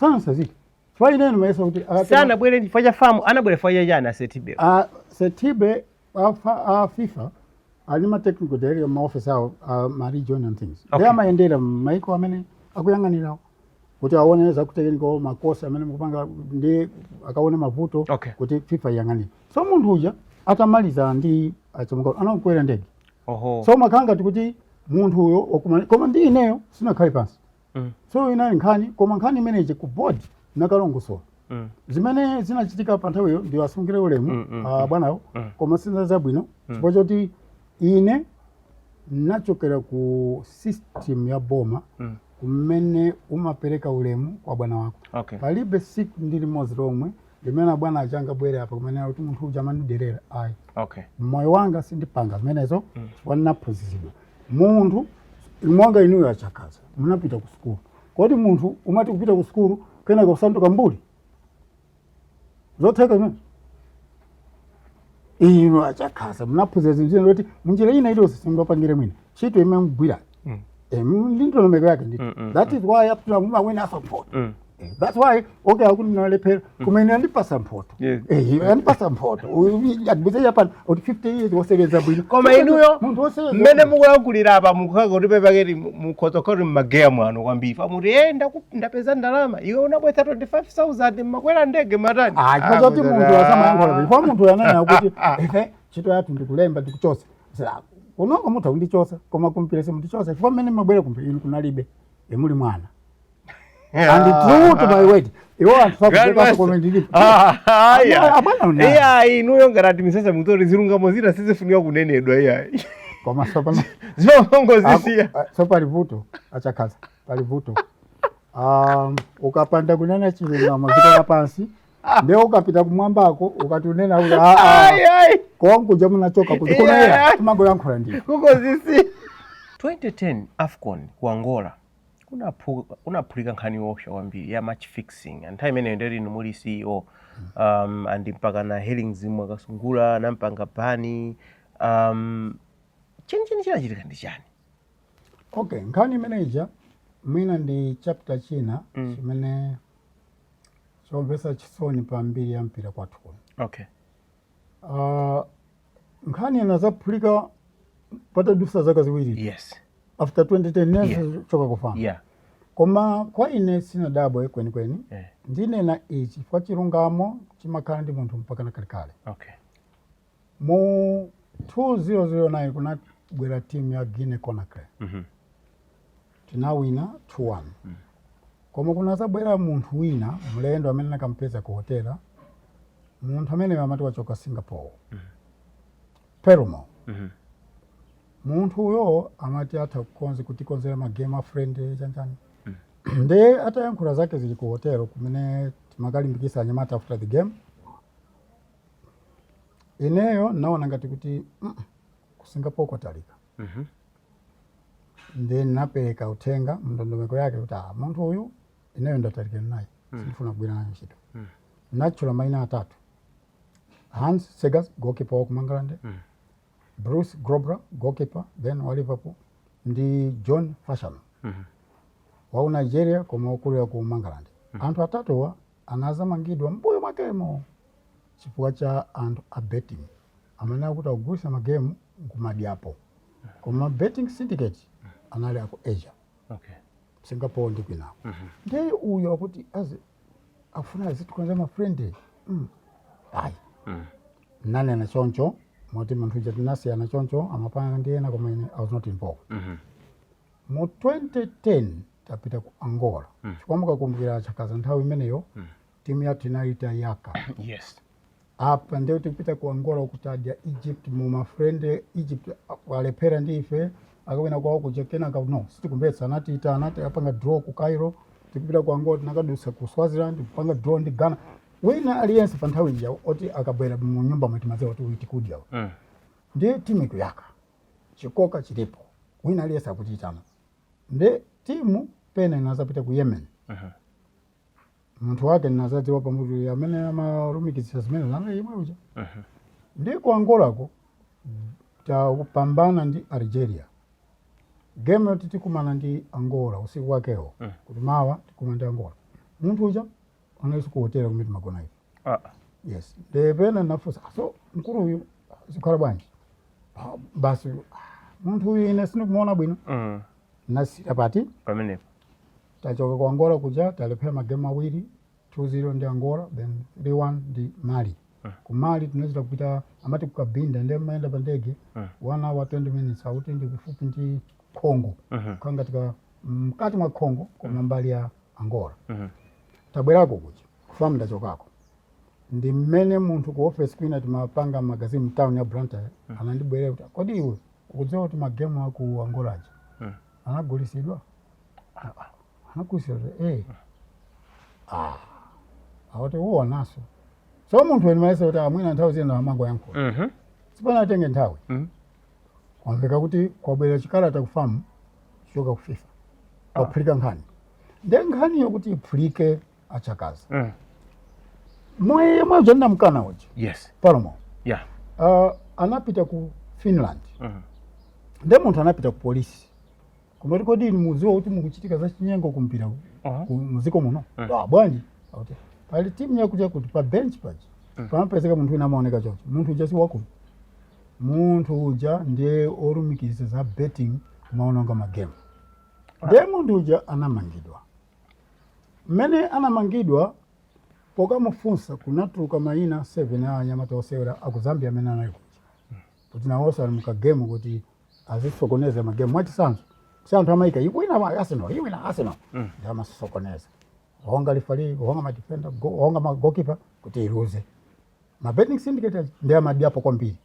sanasazike, chifukwa ine ndimayesa kuti Sanabwere chifukwa cha FAM, anabwera chifukwa cha chani Asetibe? Setibe a FIFA ali ma technical director ma office awo, ma region and things. Ndi amayendera maiko amene akuyang'anirawo kuti aone za technical makosa amene mukupanga, ndi akaone mavuto kuti FIFA iyang'anire. So munthu uja atamaliza ndi achamuka anakwera ndege. So makhala ngati kuti munthu uyo wakumana, koma ndi ineyo sinakhale pansi. So inali nkhani, koma nkhani imeneyi ku board nakalongosola zimene zinachitika pa nthawiyo. Ndiwasungire ulemu bwanawo, koma sina zabwino, chifukwa choti ine nachokera ku system ya boma kumene umapereka ulemu kwa bwana wako. Palibe siku ndi limodzi lomwe limene bwana achanga bwere apa kumene kuti munthu uja amandiderera, ayi. Moyo wanga sindipanga zimenezo, chifukwa ndinaphunzitsidwa. Munthu monga inuyo achakaza, munapita ku sukulu. Kodi munthu umati kupita ku sukulu kenaka kusanduka mbuli? Zotheka zimenezo? Inu achakaza munaphunzira zinthu zina zoti munjira ina iliyonse simungapangire mwina ntchito imene mugwira. Ndi ndondomeko yake ndithu. That is why up to now mumawinaso mphoto. That's why, okay, akuti ndinalephera, kumene andipasa mphoto. Andipasa mphoto adibuze Japan kuti 50 years wosebenza bwino. Koma inuyo munthu wosebenza mmene mukulankhulira apa, mukukhala kuti pepaketi mukhoza kukhala kuti mmageya mwano kwambiri, famuti ndapeza ndalama, iwe unabwetsa 25,000, mmakwera ndege, matani. Ah, chifukwa choti munthu asamayankhula, chifukwa munthu ananena kuti ehe, ntchito yathu ndikulemba, ndikuchosa. Kunoko mutha kundichosa, koma kumpira simundichosa, chifukwa mmene mabwera kumpira inu kunalibe, emuli mwana. And true to my word, iwo anthu sakubwekaso koma ndilipo. Aya. Abwana unayo. Iya, inuyo ngati misasa mutori zilungamo zina sizifunika kunenedwa, iyayi. Koma sopano Zimangozisiya. So pali vuto, achakhaza, pali vuto. Ukapanda kunena chilungamo dziko lapansi, ndiye ukapita kumwambako ukatunena kuti "Ah, ah, Ayi, ayi. konkuja munachoka kuti Yeah, kunoera yeah. timangoyankhula ndiyo. Kungozisiya. 2010 AFCON ku Angola kunaphulika nkhani yoopsa kwambiri ya match fixing. Nthawi imeneyo ndeti inu muli CEO, and mpaka na Hellings Mwakasungula nampanga ban. Chenicheni chinachitika ndi chani? Okay, nkhani imeneija mwina ndi chapter china chimene chomvetsa chisoni pa mbiri ya mpira kwathu kuno. Nkhani inazaphulika patadusa zaka 2 after 2010 choka ku FAM. Koma kwa ine sinadabwe kwenikweni. Ndinena ichi kwa chilungamo chimakhala ndi munthu mpaka na kalekale. Mu 2009 kunabwera timu ya Guinea Conakry. Tinawina 2-1. Koma kunazabwera munthu wina mlendo amene nakampeza ku hotela, munthu amene amati wachoka Singapore, Perumal. Munthu uyo amati atha kukonza kutikonzera magame a friend chanchani. Nde atayankhula zake zili ku hotelo kumene timakalimbikisa anyamata after the game, ineyo naona ngati kuti ku Singapore kwatalika. Ndi napereka uthenga mndondomeko yake kuti ah, munthu uyu ineyo ndatalikana naye, sindifuna kugwira naye ntchito. Natchula mayina atatu: Hans Segers, goalkeeper wa ku Mangalande, Bruce Grobbelaar, goalkeeper then wa Liverpool, ndi John Fashanu wa ku Nigeria koma wokulira ku Mangalande. Anthu atatuwa anazamangidwa mbuyo mwakemo chifukwa cha anthu a betting amene akuti akugulisa magemu nkumadyapo, koma betting syndicate anali aku Asia, Singapore ndi kwinako. Ndiye uyo akuti azi akufuna azitikonza ma friend, ayi. Nanena choncho moti munthu uja tinasiyana choncho, amapanga ndi ena koma ine I was not involved. Mu 2010 tapita ku Angola. Chifukwa mukakumbukira, chakaza, nthawi imeneyo timu yathu inali itayaka. Apa ndiye tikupita ku Angola kutadya Egypt mu ma friendly. Egypt alephera ndi ife, akawina kwawo kuja. Kenaka no sitikumvetsa, anatiita, anati apanga draw ku Cairo. Tikupita ku Angola tinakadusa ku Swaziland, kupanga draw ndi Ghana. Wina aliyense pa nthawi ija oti akabwera mu nyumba mweti madziwa kuti uyu tikudya. Ndiye timu ikuyaka, chikoka chilipo, wina aliyense akutiitana. Ndi timu pena inazapita ku Yemen. Munthu wake ndinazadziwa pamutu amene amalumikizisa zimene anali yemwe uja. Ndi ku Angolako tapambana ndi Algeria, game yoti tikumana ndi Angola usiku wakewo, kuti mawa tikumana ndi Angola. Munthu uja analinso ku hotela kumene timagona ife. Yes, ndepena nafunsa, so mkulu uyu zikhala bwanji? Ah, basi, ah, munthu uyu ine sindikumuona bwino. Nasira pati pamenepo. Tachoka ku Angola kuja, talephera magemu awiri, 2-0 ndi Angola, then 3-1 ndi Mali. Ku Mali tinachita kupita, amati kukabinda, ndiye mayenda pa ndege 1 hour 20 minutes, akuti ndi kufupi ndi Congo, kukhala ngatika mkati mwa Congo koma mbali ya Angola. Tabwerako kuja ku FAM, ndachokako, ndi mmene munthu ku office kwina timapanga magazine mtown ya Blantyre anandibwerera kuti, "Kodi iwe ukudziwa kuti magemu aku Angola aja anagulisidwa?" Anagulisidwa? Eh, ah, akuti uwonaso. So munthu weni mayeso kuti amwina nthawi zina amangoyankhula. Sipanatenge nthawi, kwamveka kuti kwabwera chikalata ku FAM kuchoka ku FIFA, kwaphulika nkhani. Nde nkhaniyo kuti iphulike, achakaza, mwe uja ndinamkana uja, Perumal, anapita ku Finland. Nde munthu anapita ku polisi kumati, "Kodi inu mudziwa kuti mukuchitika za chinyengo kumpira ku muziko muno?" "Ah, bwanji?" Akuti pali timu yakuti yakuti, pa bench paja pamapezeka munthu wina amaoneka choncho. Munthu uja si wakuno, munthu uja ndiye olumikiza za betting, kumaononga magemu. Ndiye munthu uja anamangidwa. Mmene anamangidwa, pokamufunsa kunatuluka mayina 7 a anyamata osewera aku Zambia amene anali kuja, kuti nawonso ali mukagemu kuti azisokoneza magemu. Mwachitsanzo, si anthu amayika iwina Arsenal, iwina Arsenal, ndi amasokoneza, honga referee, honga ma defender, honga ma goalkeeper kuti iluze. Ma betting syndicate aja ndi amadyapo kwambiri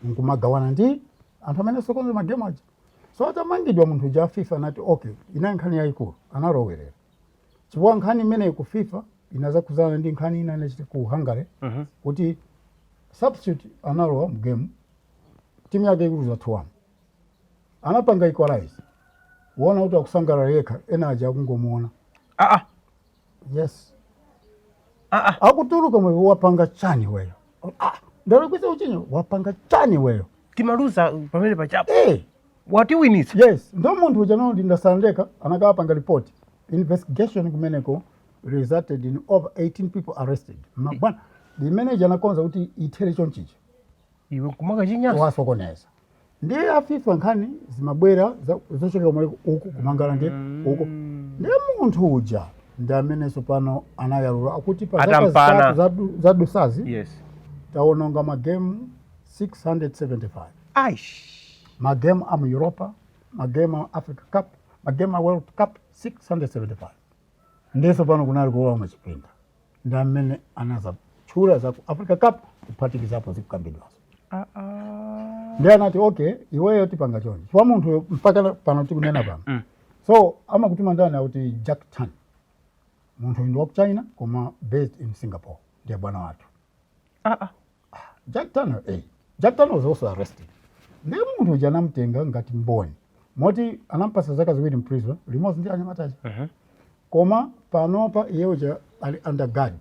nkumagawana ndi Anthu amene sokonza magemu aja. So atamangidwa munthu uja, FIFA anati okay, inali nkhani yayikulu, analowerera chifukwa nkhani imeneyi ku FIFA inazakuzana ndi nkhani ina inachitika ku Hungary kuti substitute analowa mgame, timu yake ikuluza 2-1, anapanga equalize, kuona kuti akusangalala yekha, ena aja akungomuona. Ah, ah. Yes. Ah, ah. Akutuluka mwe, "Wapanga chani weyo?" "Ah, ndalakwisa uchinyo." "Wapanga chani weyo?" Timaluza pamene pachapo. Eh. Watiwinitsa. Yes, ndo munthu uja nawo ndasandeka anakapanga report. Investigation kumeneko resulted in over 18 people arrested. Mabwana limene anakonza kuti ithere chonchicha. Iwe kumaka chinyasa. Wasokoneza. Ndiye a FIFA nkhani zimabwera zochokera kumaiko uku kumangalande uku, ndiye munthu uja ndi amenenso pano anayalula akuti pa zaka Atampana. 3 zadusazi taononga magemu 675. Aish. Magemu a mu Europa, magemu a Africa Cup, magemu a World Cup, 675. Ndiso pano kunali kulowa muchipinda, ndi amene anazatchula za ku Africa Cup kuphatikizapo zikukambidwazo. Ah, ah. Ndi anati okay, iweyo tipanga chonchi chifukwa munthu mpaka pano tikunena pano so amakutuma ndani? Akuti Jack Tan, munthu ndi wa ku China koma based in Singapore, ndiye bwana wathu. Ah, ah. Jack Tan, eh. Jack Tan was also arrested. Ndiye munthu uja anamtenga ngati mboni, moti anampasa zaka 2 in prison limodzi ndi anyamataja. Koma panopa iye uja ali under guard.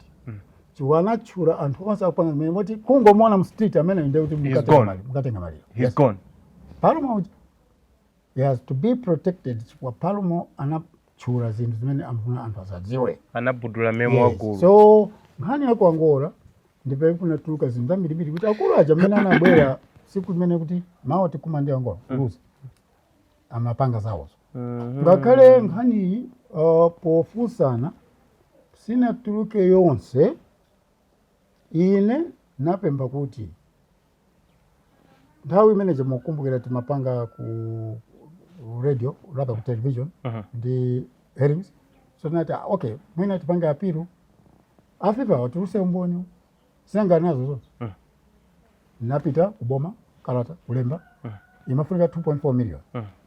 Chifukwa anatchula anthu onse akupanga zimene, moti kungomuona mu street amene ndiye kuti mukatenga Gone. maliro, mukatenga maliro. He's gone. Palumo uja, he has to be protected chifukwa Palumo anatchula zinthu zimene amafuna anthu asadziwe. Anabudula memo wagulu. So nkhani ya ku Angola ndipo kunatuluka zinthu zambirimbiri kuti akulu aja mmene anabwera siku limene kuti mawa tikuma ndi Angola kuluza, amapanga zawozo. Ngakhale nkhaniyi pofunsana sinatuluke yonse. Ine napemba kuti nthawi imene mukumbukira timapanga ku radio, rather ku television ndi hearings, so tinati, ah, okay, mwina tipange appeal, a FIFA watuluse umboni singani nazo zonse. Napita kuboma, kalata kulemba imafunika 2.4 million.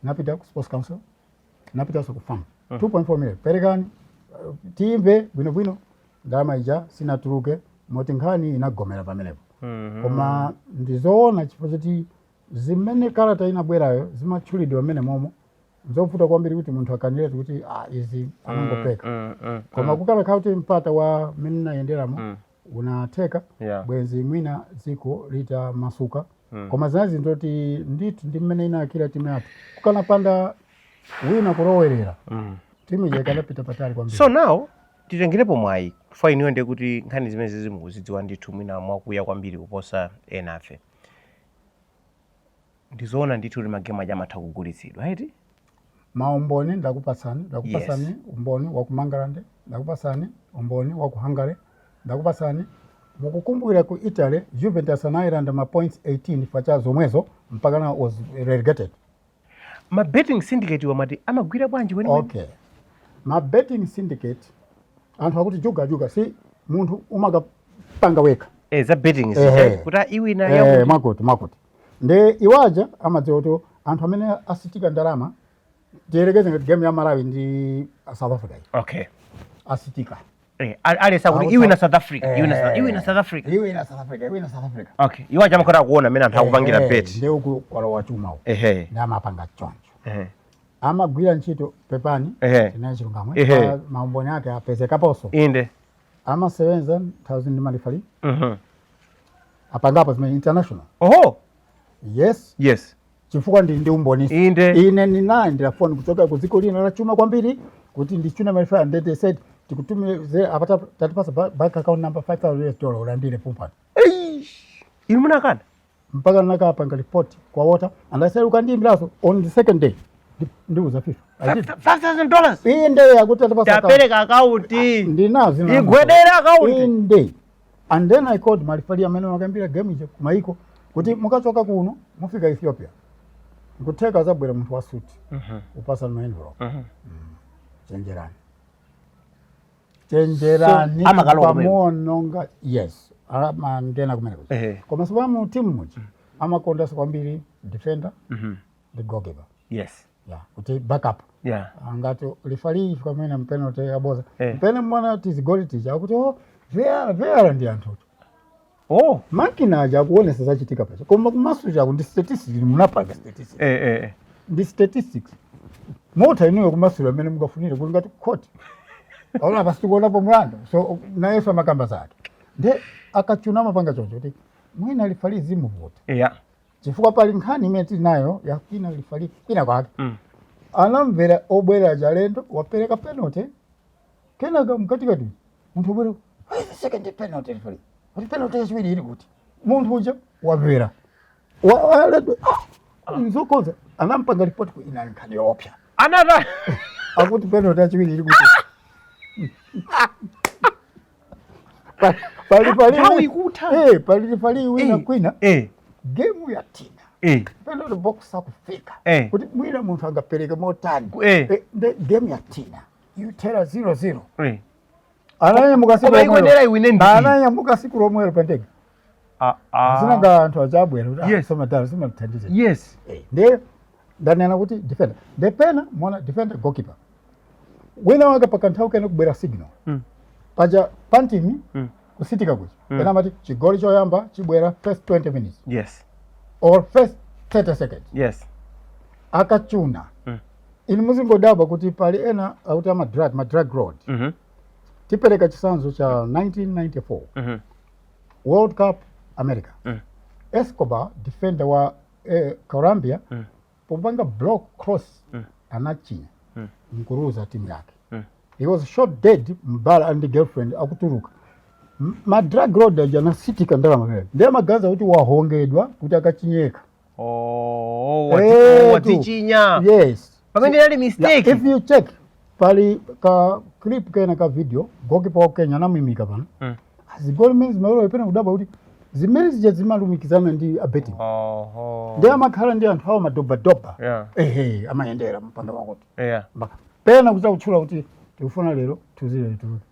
Napita ku Sports Council, napitanso ku FAM, 2.4 million perekani, timve bwinobwino. Ndalama ija sinatuluke, moti nkhani inagomera pamenepo. Koma ndizoona chifukwa choti zimene kalata inabwerayo zimatchulidwa mmene momo, nzovuta kwambiri kuti munthu akanireti kuti ah, izi anangopeka. Koma kukalakhala kuti mpata wa mmene nayenderamo unatheka, bwenzi mwina dziko litamasuka. Koma zinazi ndoti ndithu ndi mmene inakira timu yathu, kukanapanda wina kulowerera, timu ija ikanapita patali kwambiri. So now titengerepo mwayi kwa inuyo, ndiye kuti nkhani zimene zimukuzidziwa ndithu mwina mwakuya kwambiri kuposa enafe. Ndizoona ndithu kuti magemu aja amatha kugulitsidwa, right? Maumboni ndakupasani, ndakupasani. Umboni wa ku Mangalande ndakupasani, umboni wa ku Hungary ndakupasani. Mukukumbukira ku Italy, Juventus anayilanda ma points 18 facha zomwezo, mpaka na was relegated. Ma betting syndicate wamati amagwira bwanji kwenikweni? Okay, ma betting syndicate, anthu akuti juga juga, si munthu umakapanga wekha. Eh, za betting. Ehe. Kuti iwina eh, mwakuti mwakuti, nde iwaja amadziwa kuti anthu amene asitika ndalama, tiyerekeze ngati game ya Malawi ndi South Africa iyi. Asitika. Eh, alesa kuti iwina South Africa, iwina South, iwina South Africa. Iwina South Africa, iwina South Africa. Okay, iwaja amakhoza kuona amene anthu akupangira bet. Nde uku kwalowa chuma uku. Ndi amapanga choncho. Amagwira ntchito, pepani, tinaye chilungamo. Maumboni ake apezekaponso. Amasewenza nthawi ndi malifali. Apangapo zimene international. Oho. Yes. Chifukwa ndili ndi umboniso. Ine ndinalandira foni kuchoka ku dziko lina la chuma kwambiri kuti ndichune malifali, and they said tikutumize apata, tatipasa bank account number, 5000 US dollar ulandire pompano. Eish. Inu munakana? Mpaka nakapanga report kwa water and I said ukandiyimbiraso on the second day ndiuza FIFA. I did. $5000. Inde, yakuti atipasa account. Tapereka akaunti. Ndinazo. Igwedera akaunti. Inde, and then I called malifali amene wakambira game ija kumaiko kuti mukachoka kuno mufika Ethiopia, nkutheka zabwera munthu wa suti upasa ma envelope. Chenjerani, chenjerani. So, amakalowa kumene? Pamononga, yes, amangena kumene kuja. Koma sipano mu timu muja amakondanso kwambiri Defender ndi goalkeeper. Yeah, kuti backup. Angati referee kamene penalty yaboza. Pene mwana tizigoli tija akuti, "Oh, VAR, VAR," ndi anthu. Makina aja akuonesa zachitika pacha, koma kumaso chako ndi statistics, munapanga statistics. Ndi statistics motha inuyo kumasula amene mungafunire kuti ngati court aona pasitikuonapo mlandu. So nayeso amakamba zake, nde akachuna amapanga choncho kuti mwina referee zimuvuta, chifukwa pali nkhani imene tili nayo ya kwina, referee kwina kwake anamvera obwera chalendo, wapereka penalty, kenaka mkatikati munthu obwera, "Where is the second penalty, referee?" Kuti penalty yachiwiri ili kuti? Munthu uja wamvera ah, nzokonza anampanga ripoti ku inali nkhani yoopsa. Anata. Akuti penalty yachiwiri ili kuti? Pali Nthawi ikutha. Pali referee wina kwina, game ya tina, penalty box akufika kuti mwina munthu angapereke motani. Nde game ya tina ithera 0-0. Ananyamuka siku Koma lomwelo. ikuyenera iwine ndi Ananyamuka siku lomwelo pa ndege. Zinanga anthu achabwera kuti somadala simathandize. Ndiye ndanena kuti defender, ndepena mona defender, goalkeeper wina wake pakanthawi kene kubwera signal paja pantimi kusitika kuja, ena amati chigoli choyamba chibwera first 20 minutes or first 30 seconds. Akachuna, inu muzingodabwa kuti pali ena akuti ama drug, ma drug lord. Tipereka chitsanzo cha 1994 World Cup, America. Escobar, defender wa Colombia, popanga block cross, anachinya nkuruza timu yake. He was shot dead mbala and girlfriend akutuluka. Ma drug lord aja anasitika ndalama pamene, ndiye amagaza kuti wahongedwa kuti akachinyeka. Oh, wadzichinya. Yes. Pamene inali mistake. Yeah, if you check, pali ka clip kena ka video, goalkeeper wa Kenya anamimika pano. Zigoli mmene zimalowa, pena kudabwa kuti zimene zija zimalumikizana ndi a betting. Ndi amakhala ndi anthu awo madobadoba. Ehe, amayendera mpanda wakuti pena kucha kutchula kuti tikufuna lero tuzile lituluke.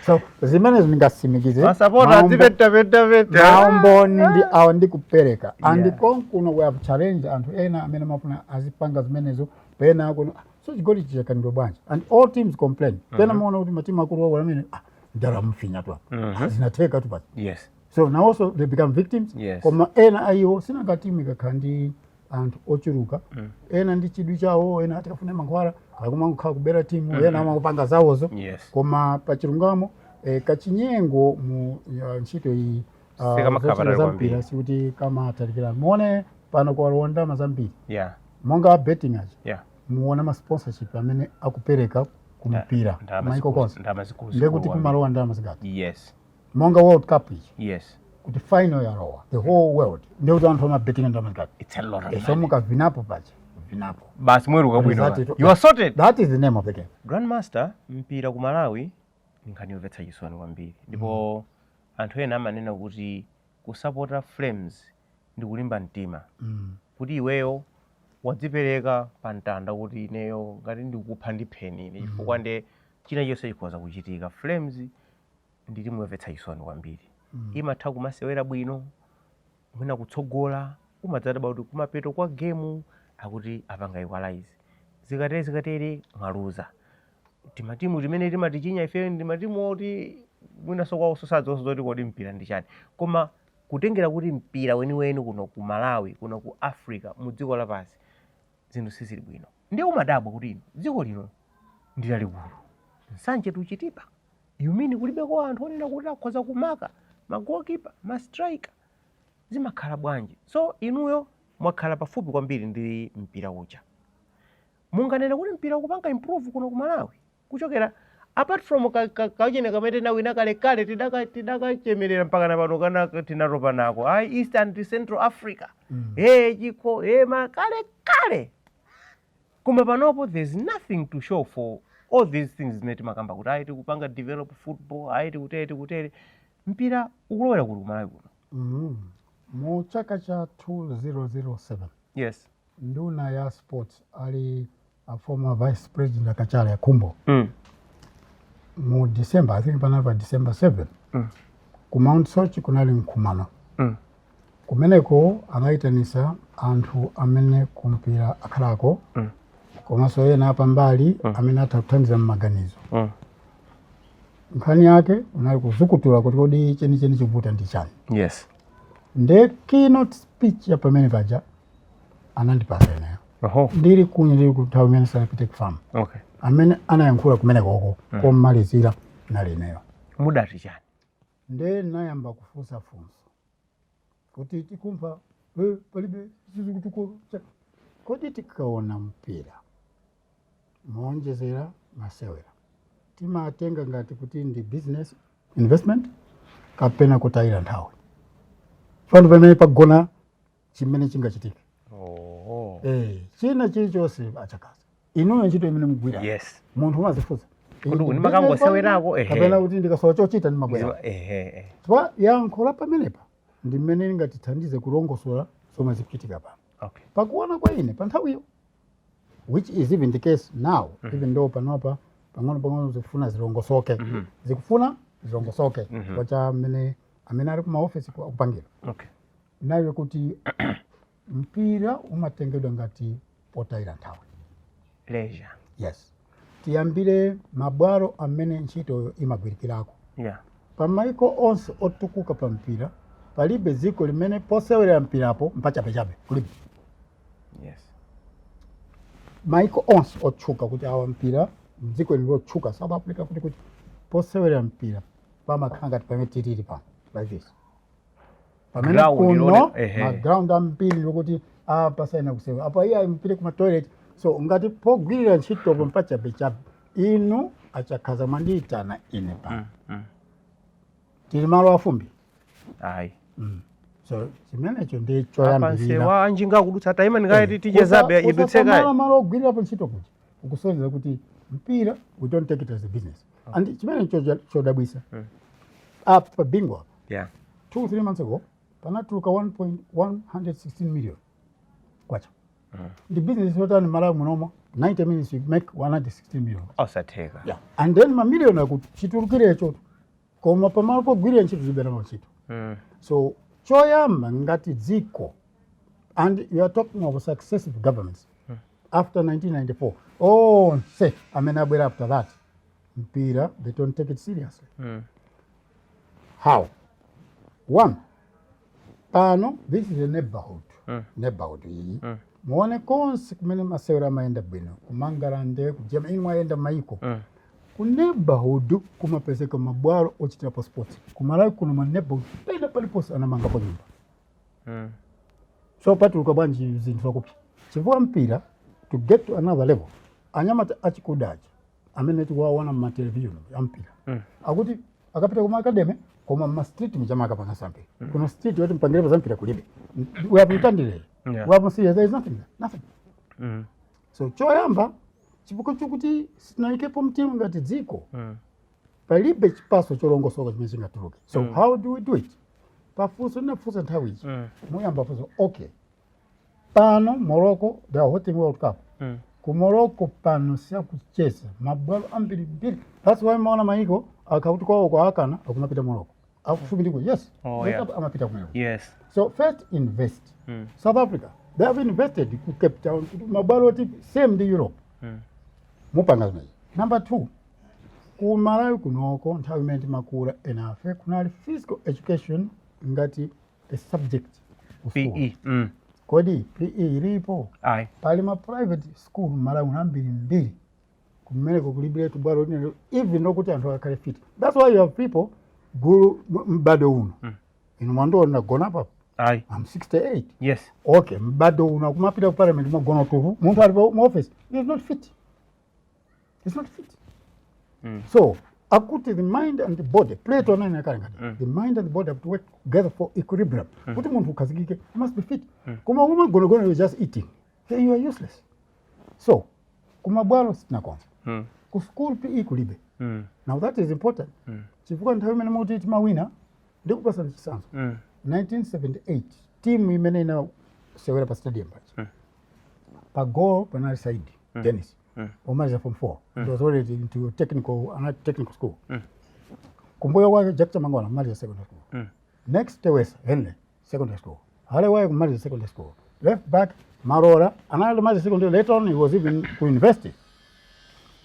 So zimene ndingasimikize. Masapota adzipetapetapeta. Maumboni ndi awo ndikupereka, and konkuno we have challenge anthu ena amene amafuna azipanga zimenezo. Pena kuno, "Ah, so chigoli chichakanidwa bwanji?" And all teams complain. Pena maona kuti matimu akulu awo amene, ah, ndala mfinya tu apa. Zinatheka tu paja. So now also they become victims. Koma ena ayiwo sinanga timu ikakhala ndi anthu ochuluka, ena ndi chidwi chawo, ena atikafuna mankhwala, akumangokhala kubera timu, ena amakupanga zawozo. Koma pachilungamo, kachinyengo mu ntchito iyi, Sikamakhala zochita patali za kwambiri. mpira sikuti kamatalikira. Muone pano kwalowa ndalama zambiri, monga betting aja. Muona ma sponsorship amene akupereka kumpira Ndalama maiko konse, ndalama zikulu ndekuti zikulu kumalowa ndalama zingati? Monga World Cup ichi, kuti final yalowa the whole world, ndekuti anthu amabetinga ndalama zingati? It's a lot of So money. mukavinapo paja, vinapo. Basi, mweruka bwino. You are sorted. That is the name of the game. Grandmaster, mpira ku Malawi ni nkhani yomvetsa chisoni kwambiri, ndipo anthu ena amanena kuti kusapota Flames ndi kulimba mtima, kuti iweyo wadzipereka pa mtanda kuti ineyo ngati ndikupha ndipheni ine, chifukwa nde china chonse chikhoza kuchitika. Flames ndi timu yomvetsa chisoni kwambiri. Imatha kumasewera bwino, mwina kutsogola, umadzadabwa kuti kumapeto kwa gemu akuti apanga equalize, zikatere zikatere mwaluza. Timatimu timene timatichinya ife ndi matimu oti mwinanso kwawo sadzaonso zoti kodi mpira ndi chani. Koma kutengera kuti mpira weniweni kuno ku Malawi, kuno ku Africa, mu dziko lapansi, zinthu sizili bwino. Ndiye umadabwa kuti ino dziko lino ndi lalikulu, Nsanje to Chitipa, you mean kulibeko anthu onena kuti akhoza kumaka ma goalkeeper, ma striker? Zimakhala bwanji? So inuyo mwakhala pafupi kwambiri ndi mpira uja, munganene kuti mpira ukupanga improve kuno ku Malawi, kuchokera apart from kachene kamene tinawina kalekale, tidakachemerera mpaka na pano, kana tinatopa nako, ayi, East and Central Africa, hey, chikho, hey, ma kale kale. Koma panopo there's nothing to show for all these things zimene timakamba kuti ayi, tikupanga develop football, ayi, tikutere tikutere. Mpira ukulowera kuti kumalawi kuno? Mu chaka cha 2007, nduna ya sports ali a former vice president Kachale Akhumbo. Mu December, I think panali pa December 7, Ku Mount Soche kunali mkumano. Kumeneko anayitanisa anthu amene kumpira akhalako komanso ena apambali amene atha kuthandiza m'maganizo. Nkhani yake unali kuzukutula kuti kodi chenicheni chikuvuta ndi chani. Nde keynote speech ya pamene paja anandipasa ineyo. Ndili kunja, ndili ku nthawi imene sanapite ku farm. Amene anayankhula kumenekoko komalizira nali ineyo. Mudati chani? Nde nayamba kufunsa funso kuti tikumva palibe chizikutuko kodi tikaona mpira moonjezera masewera timatenga ngati kuti ndi business investment kapena kutayira nthawi? Fano pamene pagona chimene chingachitike. China chilichonse achakaza inuyo ntchito imene mugwira. Munthu umazifunsa Kuti ndimakangosewerako, ehe. Kapena kuti ndikasowa chochita ndimabwera. Ehe. Chifukwa yankho la pamenepa ndi mmene lingatithandize kulongosola zomwe zikuchitika pano. Pakuona kwa ine pa nthawiyo, which is even the case now, even though panopa pang'ono pang'ono zikufuna zilongosoke, zikufuna zilongosoke kwa cha amene amene ali kumaofesi kupangira nayo kuti mpira umatengedwa ngati potayira nthawi. Leisure. Yes, tiyambire mabwalo amene ntchitoyo imagwirikirako. Pamaiko onse otukuka pa mpira, palibe dziko limene posewerera mpirapo mpachabechabe, kulibe. Maiko onse otchuka kuti awa mpira mdziko lili lotchuka, South Africa, kuti posewerera mpira pamakhala ngati pamene tilili pano, like this, pamene Ground kuno ehe. maground ambiri lokuti apa saina kusewera apa, iye mpire kuma toilet. So ngati pogwirira ntchitopo mpachabechabe, inu achakhaza mwandiyitana ine pano, tili malo afumbi? Ayi. So chimenecho ndi Apa choyambirira. nsewa anjinga kudutsa, taima ndikaye tichezabe, idutse kaye. Kusasamala malo ogwirirapo ntchito kuja ukusonyeza kuti mpira we don't take it as a business. And chimene chodabwisa, apa pa Bingu apa, 2-3 months ago panatuluka 1.116 million kwacha. Ndi business yotani Malawi munomo, 90 minutes you make 116 million? Osatheka. Yeah. And then mamiliyoni akuti chitulukirecho, koma pamalo pogwirira ntchito ziberapo ntchito. So choyamba ngati dziko, and you are talking of successive governments after 1994, onse amene abwera after that, mpira they don't take it seriously. How? One, pano this is a neighborhood. Neighborhood iyi, muone konse kumene masewero amayenda bwino, kumangalande, kujema, inu mwayenda maiko, ku neighborhood kumapezeka mabwalo ochitirapo sports. Kumalawi kuno ma neighborhood pena paliponse anamangapo nyumba. So patuluka bwanji zinthu zakupsa? Chifukwa mpira to get to another level, anyamata achikudaja amene tikuwaona mmatelevision ampira, akuti akapita kuma academy, koma mma street muchamakapanga zampira. Kuno street yoti mpangirepo zampira kulibe. We have Mtandire, we have Msiya, there is nothing there, nothing. So choyamba, chifukwa chokuti sitinayikepo mtima ngati dziko, palibe chipaso cholongosoka chimene chingatuluke. So how do we do it? Pafunso ndinafunsa nthawi ichi, muyamba funso, okay, pano Morocco, they are hosting World Cup. Ku Morocco pano siakucheza, mabwalo ambirimbiri. That's why maona maiko akakuti kwawo kwa akana akumapita Morocco, akufupi ndiko, yes. World Cup amapita kumeko. So first invest. South Africa, they have invested ku Cape Town kuti mabwalo oti same ndi Europe. Mupanga zimene. Number two, ku Malawi kunoko nthawi imene timakula enafe kunali physical education ngati a subject ku school. PE. Kodi PE ilipo? Ayi. Pali ma private school Malawi muno ambiri mbiri, kumeneko kulibiretu bwalo linene even nokuti anthu akhale fit. That's why you have people gulu m'bado uno. Inu mwandiona gona papo? Ayi. I'm 68. Okay, m'bado uno akumapita ku parliament magona tuvu, munthu ali mu office is not fit, is not fit. So akuti the mind and the body, Plato ananena kale ngati the mind and the body have to work together for equilibrium. Kuti munthu ukhazikike, you must be fit. Koma umagonagona, you're just eating, then you are useless. So kumabwalo sitinakonza, ku school PE kulibe. Now that is important, chifukwa nthawi imene mukuti timawina, ndikupasani chitsanzo. 1978 team imene inasewera pa stadium paja, pa goal panali Saidi Dennis, omaliza form 4. It was already into technical, ana technical school. Kumbuyo kwake Jack Chamangwana, kumaliza secondary school. Next Tewesa Henry, secondary school. Halewaye kumaliza secondary school. Left back Marora anali kumaliza secondary, later on he was even ku university.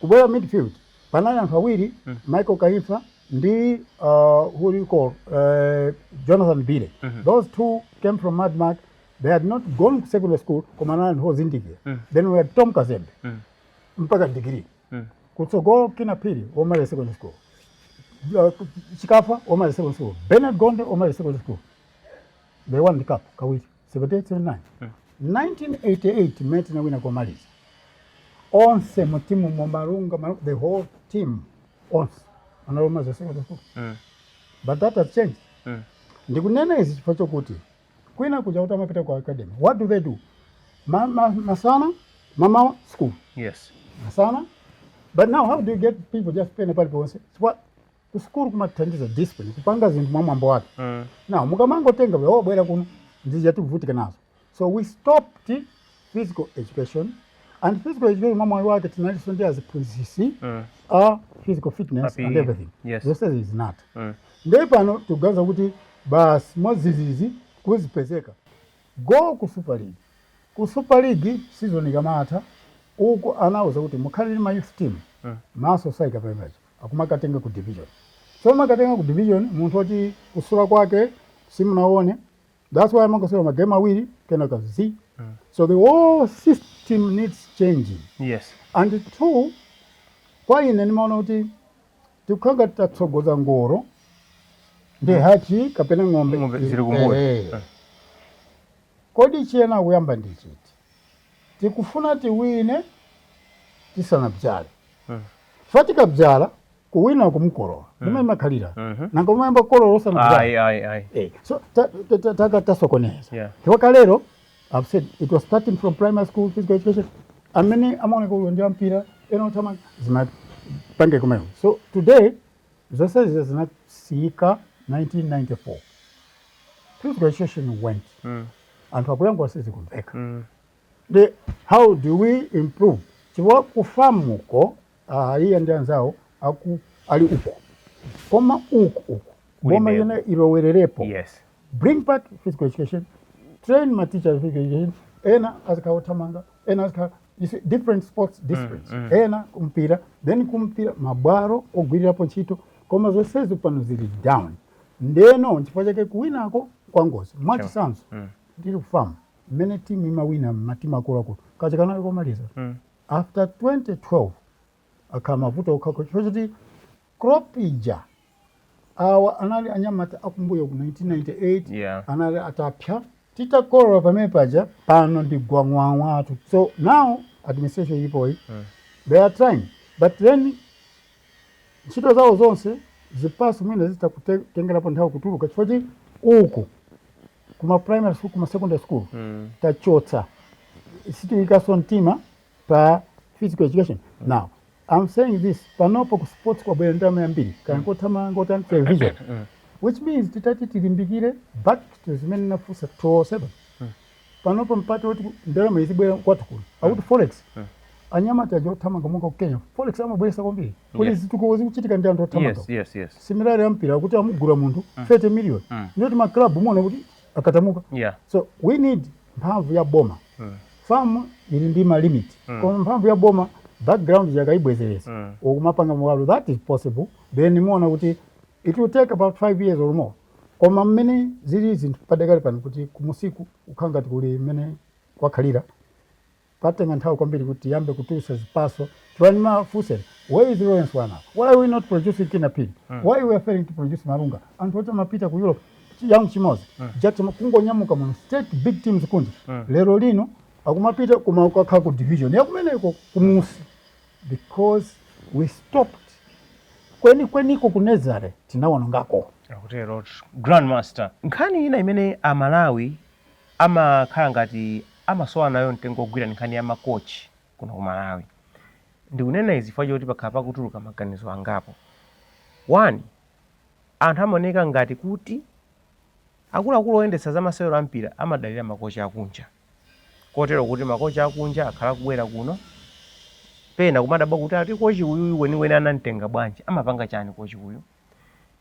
Kubwera midfield panali anthu awiri, Michael Kaifa ndi who do you call, Jonathan Bile. Those two came from Madmark. They had not gone to secondary school, koma anali anthu ozindikira. Then we had Tom Kazembe mpaka degree. Kutsogolo Kina Phiri womaliza secondary school, Chikafa womaliza secondary school, Bernard Gonde womaliza secondary school. They won the cup kawiri, 78, 79. 1988 mmene tinawina komaliza, onse mu timu momalunga the whole team onse analomaliza secondary school. But that has changed. Ndikunena izi chifukwa chokuti kwina kuja kuti amapita ku academy, what do they do? Masana, mamawa school, masana. But now how do you get people just pena paliponse? Chifukwa ku school kumathandiza discipline, kupanga zinthu mwa mwambo wake. Now mukamangotenga, "Oh, bwera kuno," ndija tikuvutika nazo. So we stopped physical education, and physical education mwamwayi wake tinalinso ndi aziphunzitsi a physical fitness Happy- and everything. Zonse is not. Ndiye pano tikuganiza kuti basi mwazizizi kuzipezeka go ku Super League. Ku Super League season ikamatha uku anauza kuti mukhale ndi ma youth team. Maso saika pamenepo, akumakatenga ku division. So makatenga ku division munthu oti kusula kwake simunaone. That's why amakasula magame awiri kenaka z. So the whole system needs changing. And two, kwa ine nimaona kuti tikukhala tatsogoza ngoro ndi hachi kapena ng'ombe. Ng'ombe zili kumbuyo. Eh. Kodi chiyena kuyamba ndi chiti? Tikufuna tiwine tisanabzale. Fa tikabzala, kuwina kumkolola ndimene makhalira. Nanga umayamba kukolola usanabzale? Ayi, ayi, ayi. Eh, so taka tasokoneza. Chifukwa kalero I've said it was starting from primary school physical education, amene amaoneka uyo ndi ampira, ena othamanga, zimapange kumene. So today zonse zizo zinasiyika. 1994 physical education went. Anthu akuyankhula sizikumveka. The how do we improve? Chifukwa ku FAM uko, iye ndi anzawo aku ali uku, koma uku uku boma Kulibe. yene ilowererepo. Bring back physical education, train my teachers physical education, ena azikhala othamanga, ena azikhala, you see, different sports disciplines, ena kumpira, then kumpira mabwalo ogwirirapo ntchito. Koma zonsezo pano zili down. Ndeno chifukwa chake kuwinako kwa ngozi. Mwachitsanzo, ndili ku FAM mmene timu imawina matimu akuluakulu kachikanali komaliza. After 2012 akhala mavuto okhakho chifukwa choti crop ija awa anali anyamata akumbuyo ku 1998 anali atapya. Titakolola pamene paja pano ndi gwangwangwatu. So now administration ilipoyi, they are trying, but then ntchito zawo zonse zipaso mwina zitakutengerapo nthawi kutuluka chifukwa chi uku kuma primary school, kuma secondary school tachotsa, sitiyikaso mtima pa physical education. Now I'm saying this, panopo ku sports kwabwera ndalama yambiri, kaya nkothamanga otani, television, which means titati tilimbikire back to zimene nafunsa 207, panopo mpati woti ndalama izibwera kwathu kuno, akuti forex, anyamata aja othamanga monga ku Kenya, forex amabweresa kwambiri kuti zitukuko zikuchitika ndi anthu othamanga. Similarly ampira, akuti amugula munthu 30 million, ndiyoti maklabu muona kuti akatamuka. So we need mphamvu ya boma. FAM ili ndi ma limit, koma mphamvu ya boma background yakayibwezeresa ukumapanga mwalo, that is possible. Then muona kuti it will take about 5 years or more. Koma mmene zili zinthu padakali pano, kuti kumusiku ukhala ngati kuli mmene kwakhalira, patenga nthawi kwambiri kuti tiyambe kutulutsa zipaso. Tiwanima fusera, where is Lawrence Wana? Why are we not producing Kina Phiri? Why we are failing to produce Marunga? Anthu oti amapita ku Europe, Young Chimozi, Jackson, kungonyamuka muno state, big teams kunja. Lero lino akumapita kuma ukakhala ku division yakumeneko kumusi because we stopped kweni kweniko ku nursery, tinawonongako. Akutero Grandmaster. Nkhani ina imene Amalawi amakhala ngati amasowa nayo mtengo ogwira ndi nkhani ya makochi kuno ku Malawi. Ndikunena izi chifukwa choti pakhala pakutuluka maganizo angapo. One, anthu amaoneka ngati kuti akuluakulu oyendetsa za masewero a mpira amadalira makochi akunja, kotero kuti makochi akunja akhala kubwera kuno, pena kumadabwa kuti ati kochi uyuyu weniweni anamtenga bwanji, amapanga chani kochi uyu?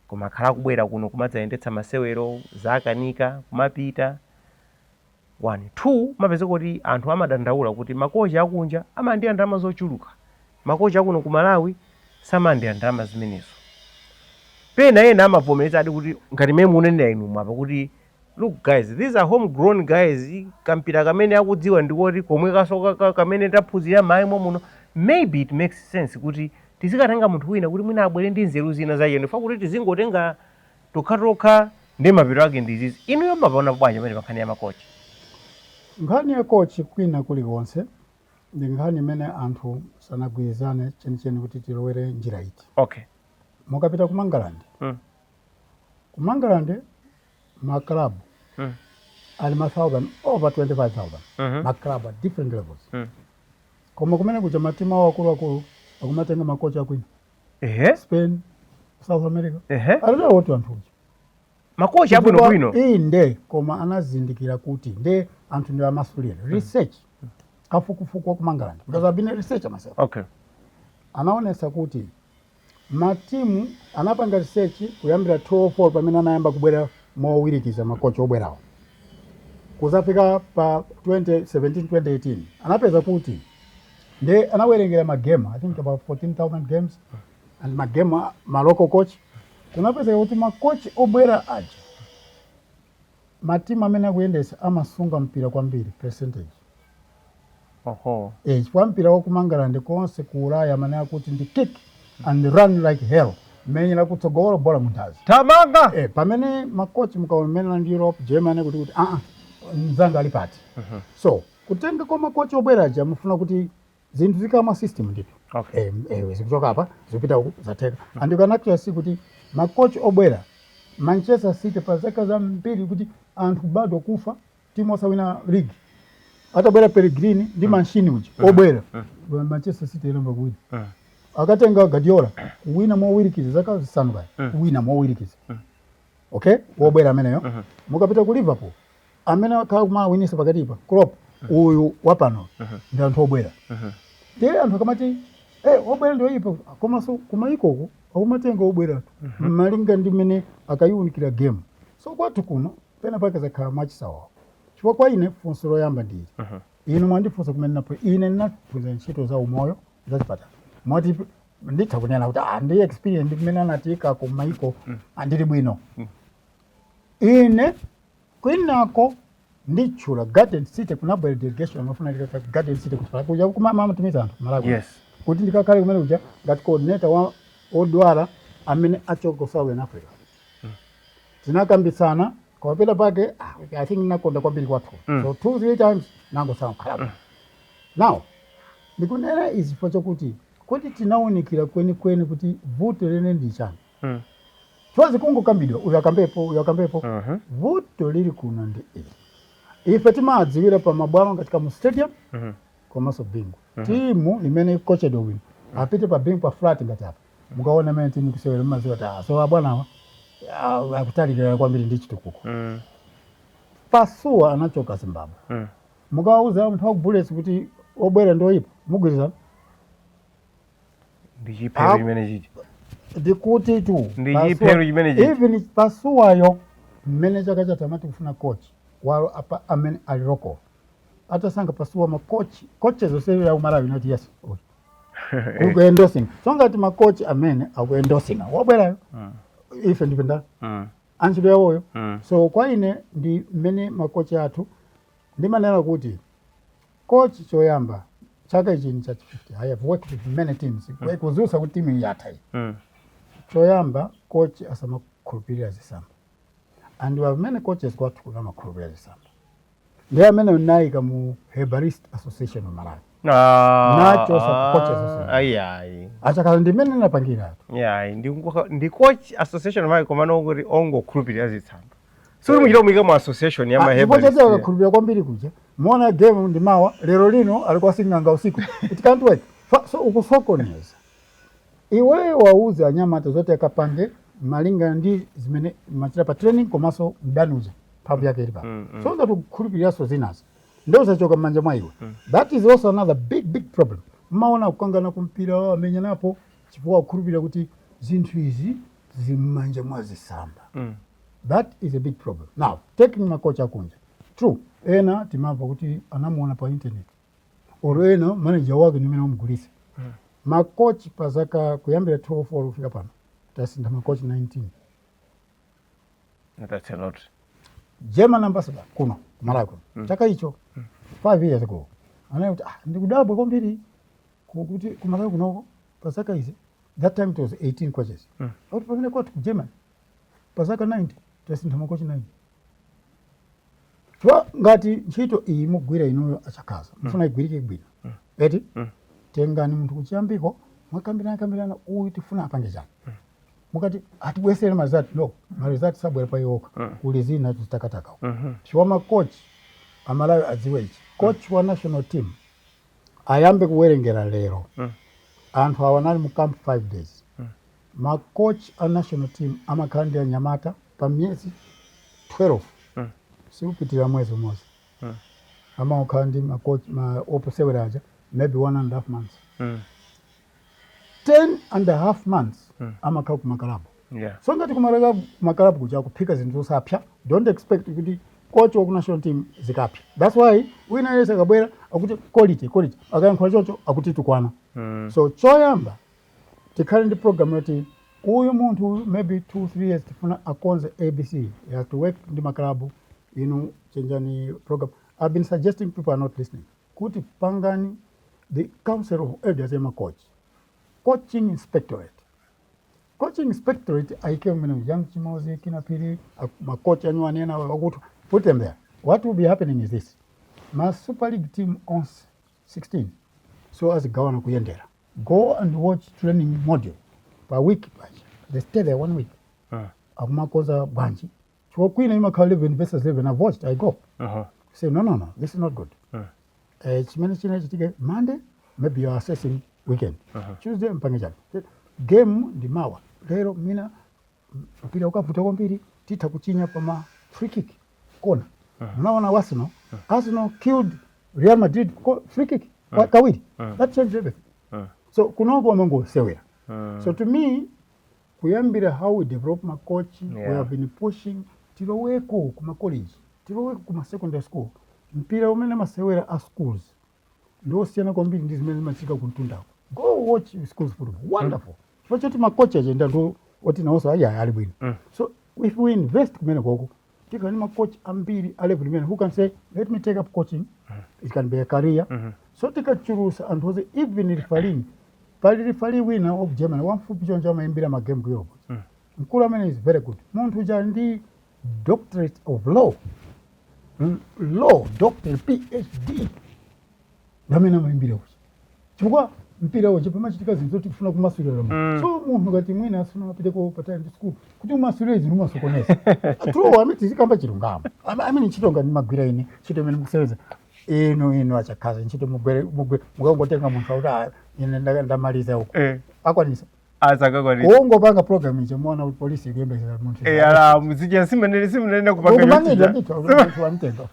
Koma akhala akubwera kuno kumadzayendetsa masewero, zakanika, kumapita. One, two, mapeza kuti anthu amadandaula kuti makochi akunja amalandira ndalama zochuluka, makochi akuno ku Malawi samalandira ndalama zimenezo. Pena ena amavomereza adi kuti ngati mmene mukunenera inu mwapa kuti, "Look guys, these are homegrown guys, kampira kamene akudziwa ndikoti komwe kasoka kamene taphunzira m'Malawi muno. Maybe it makes sense kuti tizikatenga munthu wina kuti mwina abwere ndi nzeru zina zacheno fa kuti tizingotenga tokhatokha ndi mapeto ake ndi izizi." Inuyo mapaona bwanji pamene pa nkhani ya makochi? Nkhani ya kochi kwina kulikonse ndi nkhani imene anthu sanagwirizane chenicheni kuti tilowere njira iti. Mukapita ku Mangalande, ku Mangalande maklabu ali ma thousand, over 25,000 maklabu at different levels. Koma kumene kuja matimu awo akuluakulu akumatenga makochi akwina, Spain, South America. Alinawo tu anthu uja. Makochi abwinobwino. Inde, koma anazindikira kuti nde anthu ndi amasulire research, kafukufuku wa ku Mangalande, because I've been a researcher myself, anaonesa kuti matimu anapanga research kuyambira 204 pamene anayamba kubwera mowirikiza makochi obwerawo kuzafika pa 2017 2018, anapeza kuti nde anawerengera magame, I think about 14,000 games, and magame ma local coach, kunapezeka kuti makochi obwera aja, matimu amene akuyendesa amasunga mpira kwambiri percentage. Eh, chifukwa mpira wa kumangalande konse ku Ulaya amene akuti ndi kick and run like hell, menyera kutsogolo bola munthazi. Tamanga. Eh, pamene makochi mukaona mainland Europe, Germany, kuti mzanga ali pati. So kutenga kwa makochi obwera aja mufuna kuti zinthu zikama system ndithu. Eh, zikuchoka apa zikupita uku, zatheka. And you can actually see kuti makochi obwera, Manchester City pa zaka zambiri kuti anthu bado kufa, timu osawina league, atabwera Pellegrini ndi Mancini uja obwera, Manchester City inamba kuwina. Akatenga Guardiola, kuwina mowirikiza zaka 5 kaya, kuwina mowirikiza. Okay, wobwera ameneyo. Mukapita ku Liverpool, amene akhala kumawinisa pakatipa, Klopp uyu wapano, ndi anthu obwera. Ndiye anthu akamati obwera ndi oyipa, komanso kumayikoko akumatenga obweratu malinga ndi mmene akayiwunikira game. So kwathu kuno pena pake zakhala mwachisawawa, chifukwa kwa ine funso loyamba ndili, inu mwandifunsa kumene napo ine ndinaphunzira ntchito za umoyo za chipatala, moti nditha kunena kuti ndi experience ndi kumene anatika ku maiko andili bwino. Ine kwinako nditchula Garden City, kunabwera delegation, amafuna ndikaka Garden City kuchipatala kuja kumamatumiza anthu Malawi kuti ndikakhale kumene kuja ngati coordinator wa odwala amene achoka ku Southern Africa. Tinakambitsana, koma pake I think nakonda kwambiri kwathu. So two three times nangosala kukhalapo. Now ndikunena izi chifukwa chokuti kuti tinawunikira kwenikweni kuti vuto lene ndi chani? Chifukwa zikungokambidwa, uyu akambepo, uyu akambepo. Vuto lili kuno ndi ili: ife timadziwira pa mabwalo ngati Kamuzu Stadium komanso Bingu. Timu imene ikochedwa bwino apite pa Bingu pa flat ngati apa, mukaona imene timu kusewera, mumadziwa kuti so abwanawa akutalikira kwambiri ndi chitukuko. Pasuwa anachoka Zimbabwe. Mukawauza munthu wa ku Bullets kuti obwera ndi oyipa, mugwirizana? Ndi chiphero chimene chichi. Ndikuti tu Ndi chiphero chimene chichi. Even Pasuwayo mmene chaka chatha amati kufuna coach walo apa amene ali local, atasankha Pasuwa, makochi coaches osewera ku Malawi nati yes, okay, ku endorsing. So ngati makochi amene aku endorsing wabwerayo, ife ndife ndani? Antchito yawoyo. So kwa ine ndi mmene makochi athu, ndimanena kuti coach choyamba chaka ichi ni cha 50. I have worked with many teams kuzusa kuti timu iyi yatha iyi. Choyamba, coach asamakhulupirira zisamba, and we have many coaches kwathu kuno amakhulupirira zisamba. Ndi amene unayika mu Herbalist Association of Malawi. Nacho sa coaches association. Ayi ayi. Achakhala ndi mmene napangira atu. Yayi, ndi coach association mayi, komano kuti ongokhulupirira zitsamba sikuti muchita kumuyika mu association ya ma Chifukwa choti herbalist. akakhulupirira kwambiri kuja, muona game ndi mawa, lero lino ali kwa sing'anga usiku. It can't work. So ukusokoneza. Iweyo wauze anyamata zoti akapange malingana ndi zimene machita pa training, komanso mdani uja mphamvu yake ili pa. So ngati ukukhulupiriranso zinazo, ndio uzachoka m'manja mwa iwe. That is also another big big problem. Mmaona kukangana kumpira, amenya napo chifukwa kukhulupirira kuti zinthu izi Zim'manja mwa zitsamba. That is a big problem. Now, taking makocha akunja, true, ena timamva kuti anamuona pa internet or ena manager wake nimene amugulisa. Makochi pa zaka kuyambira 12 kufika pano tasintha makochi 19. That's a lot. German ambassador kuno kumalawi kuno chaka icho 5 years ago anaye kuti, "Ah, ndikudabwa kwambiri kuti kumalawi kunoko pa zaka izi," that time it was 18 coaches, akuti pamene kwathu ku Germany pa zaka 90 tasintha makochi 9. Chifukwa ngati ntchito iyi mugwira inuyo achakaza, mufuna igwirike bwino, eti? Tengani munthu kuchiyambiko, mwakambirana kambirana, uyu tifuna apange chani. Mukati atibwesere ma result, no, ma result sabwera pa iwoka, kuli zina zitakataka. Chifukwa makochi amalawi adziwe ichi, coach wa national team ayambe kuwerengera lero. Anthu awa anali mu camp 5 days. Makochi a national team amakhala ndi anyamata pa miyezi 12, sikupitira mwezi umodzi. Amakhala ndi makochi ma oposewera aja maybe 1.5 months, 10.5 months amakhala kumakalabu. So ngati kumakalabu kuja kuphika zinthu zosapsa, don't expect kuti coach wa ku national team zikapsa. That's why wina yense akabwera akuti quality, quality, akayankhula chocho akuti tukwana. So choyamba tikhale ndi program yoti uyu munthu uyu maybe 2 3 years tifuna akonze ABC. You have to work ndi makalabu inu, chenjani program. I've been suggesting, people are not listening, kuti pangani the Council of Elders ya macoach, coaching inspectorate. Coaching inspectorate aike mene Young Chimozi, Kinapiri, makocha anyu anena akuti put them there. What will be happening is this: ma Super League team onse 16 so azigawana kuyendera, go and watch training module per week pacha. They stay there one week. Akumakoza bwanji? Chifukwa kwina imakhala 11 versus 11. I've watched, I go say, "No, no, no, this is not good." Chimene chinachitike Monday, maybe you are assessing weekend, Tuesday mpange chani, game ndi mawa. Lero mina mpira ukavuta kwambiri, titha kuchinya pa ma free kick, corner. Unaona Arsenal, Arsenal killed Real Madrid free kick kawiri. That changed everything. So kunoko amangosewera. So to me, kuyambira how we develop makochi, we have been pushing tiloweko kuma college, tiloweko kuma secondary school. Mpira umene masewera a schools ndiosiyana kwambiri ndi zimene zimachitika kumtundako. Go watch schools football, wonderful, chifukwa choti makochi achenda ndi oti nawonso ayi ali bwino. So if we invest kumene koko, tikhala ndi makochi ambiri a level imene who can say, "Let me take up coaching, it can be a career." So tikachulusa anthu onse, even refereeing, pali referee wina of Germany wamfupi choncho, amayimbira magame ku Europe. Mkulu amene is very good, munthu uja ali ndi doctorate of law, law doctorate, PhD, ndamene amayimbira kucha, chifukwa mpira uja pamachitika zinthu zoti kufuna kumasulira. So munthu ngati mwina asuna apiteko patali ndi school kuti umasulire zinthu, umasokoneza. True, amene tizikamba chilungamo, amene ntchito ngati magwira ine, ntchito imene mukuseweza inu, inu achakhaza ntchito mugwere mugwere, mukangotenga munthu akuti, "Ah, ine ndamaliza uko," akwanisa? Asakakwanisa. Ungopanga program icho, muona kuti polisi ikuyembekeza munthu. Eh, ala muzija simenene simenene kupanga ukumangidwa chonchija. Ndithu munthu wamtengo.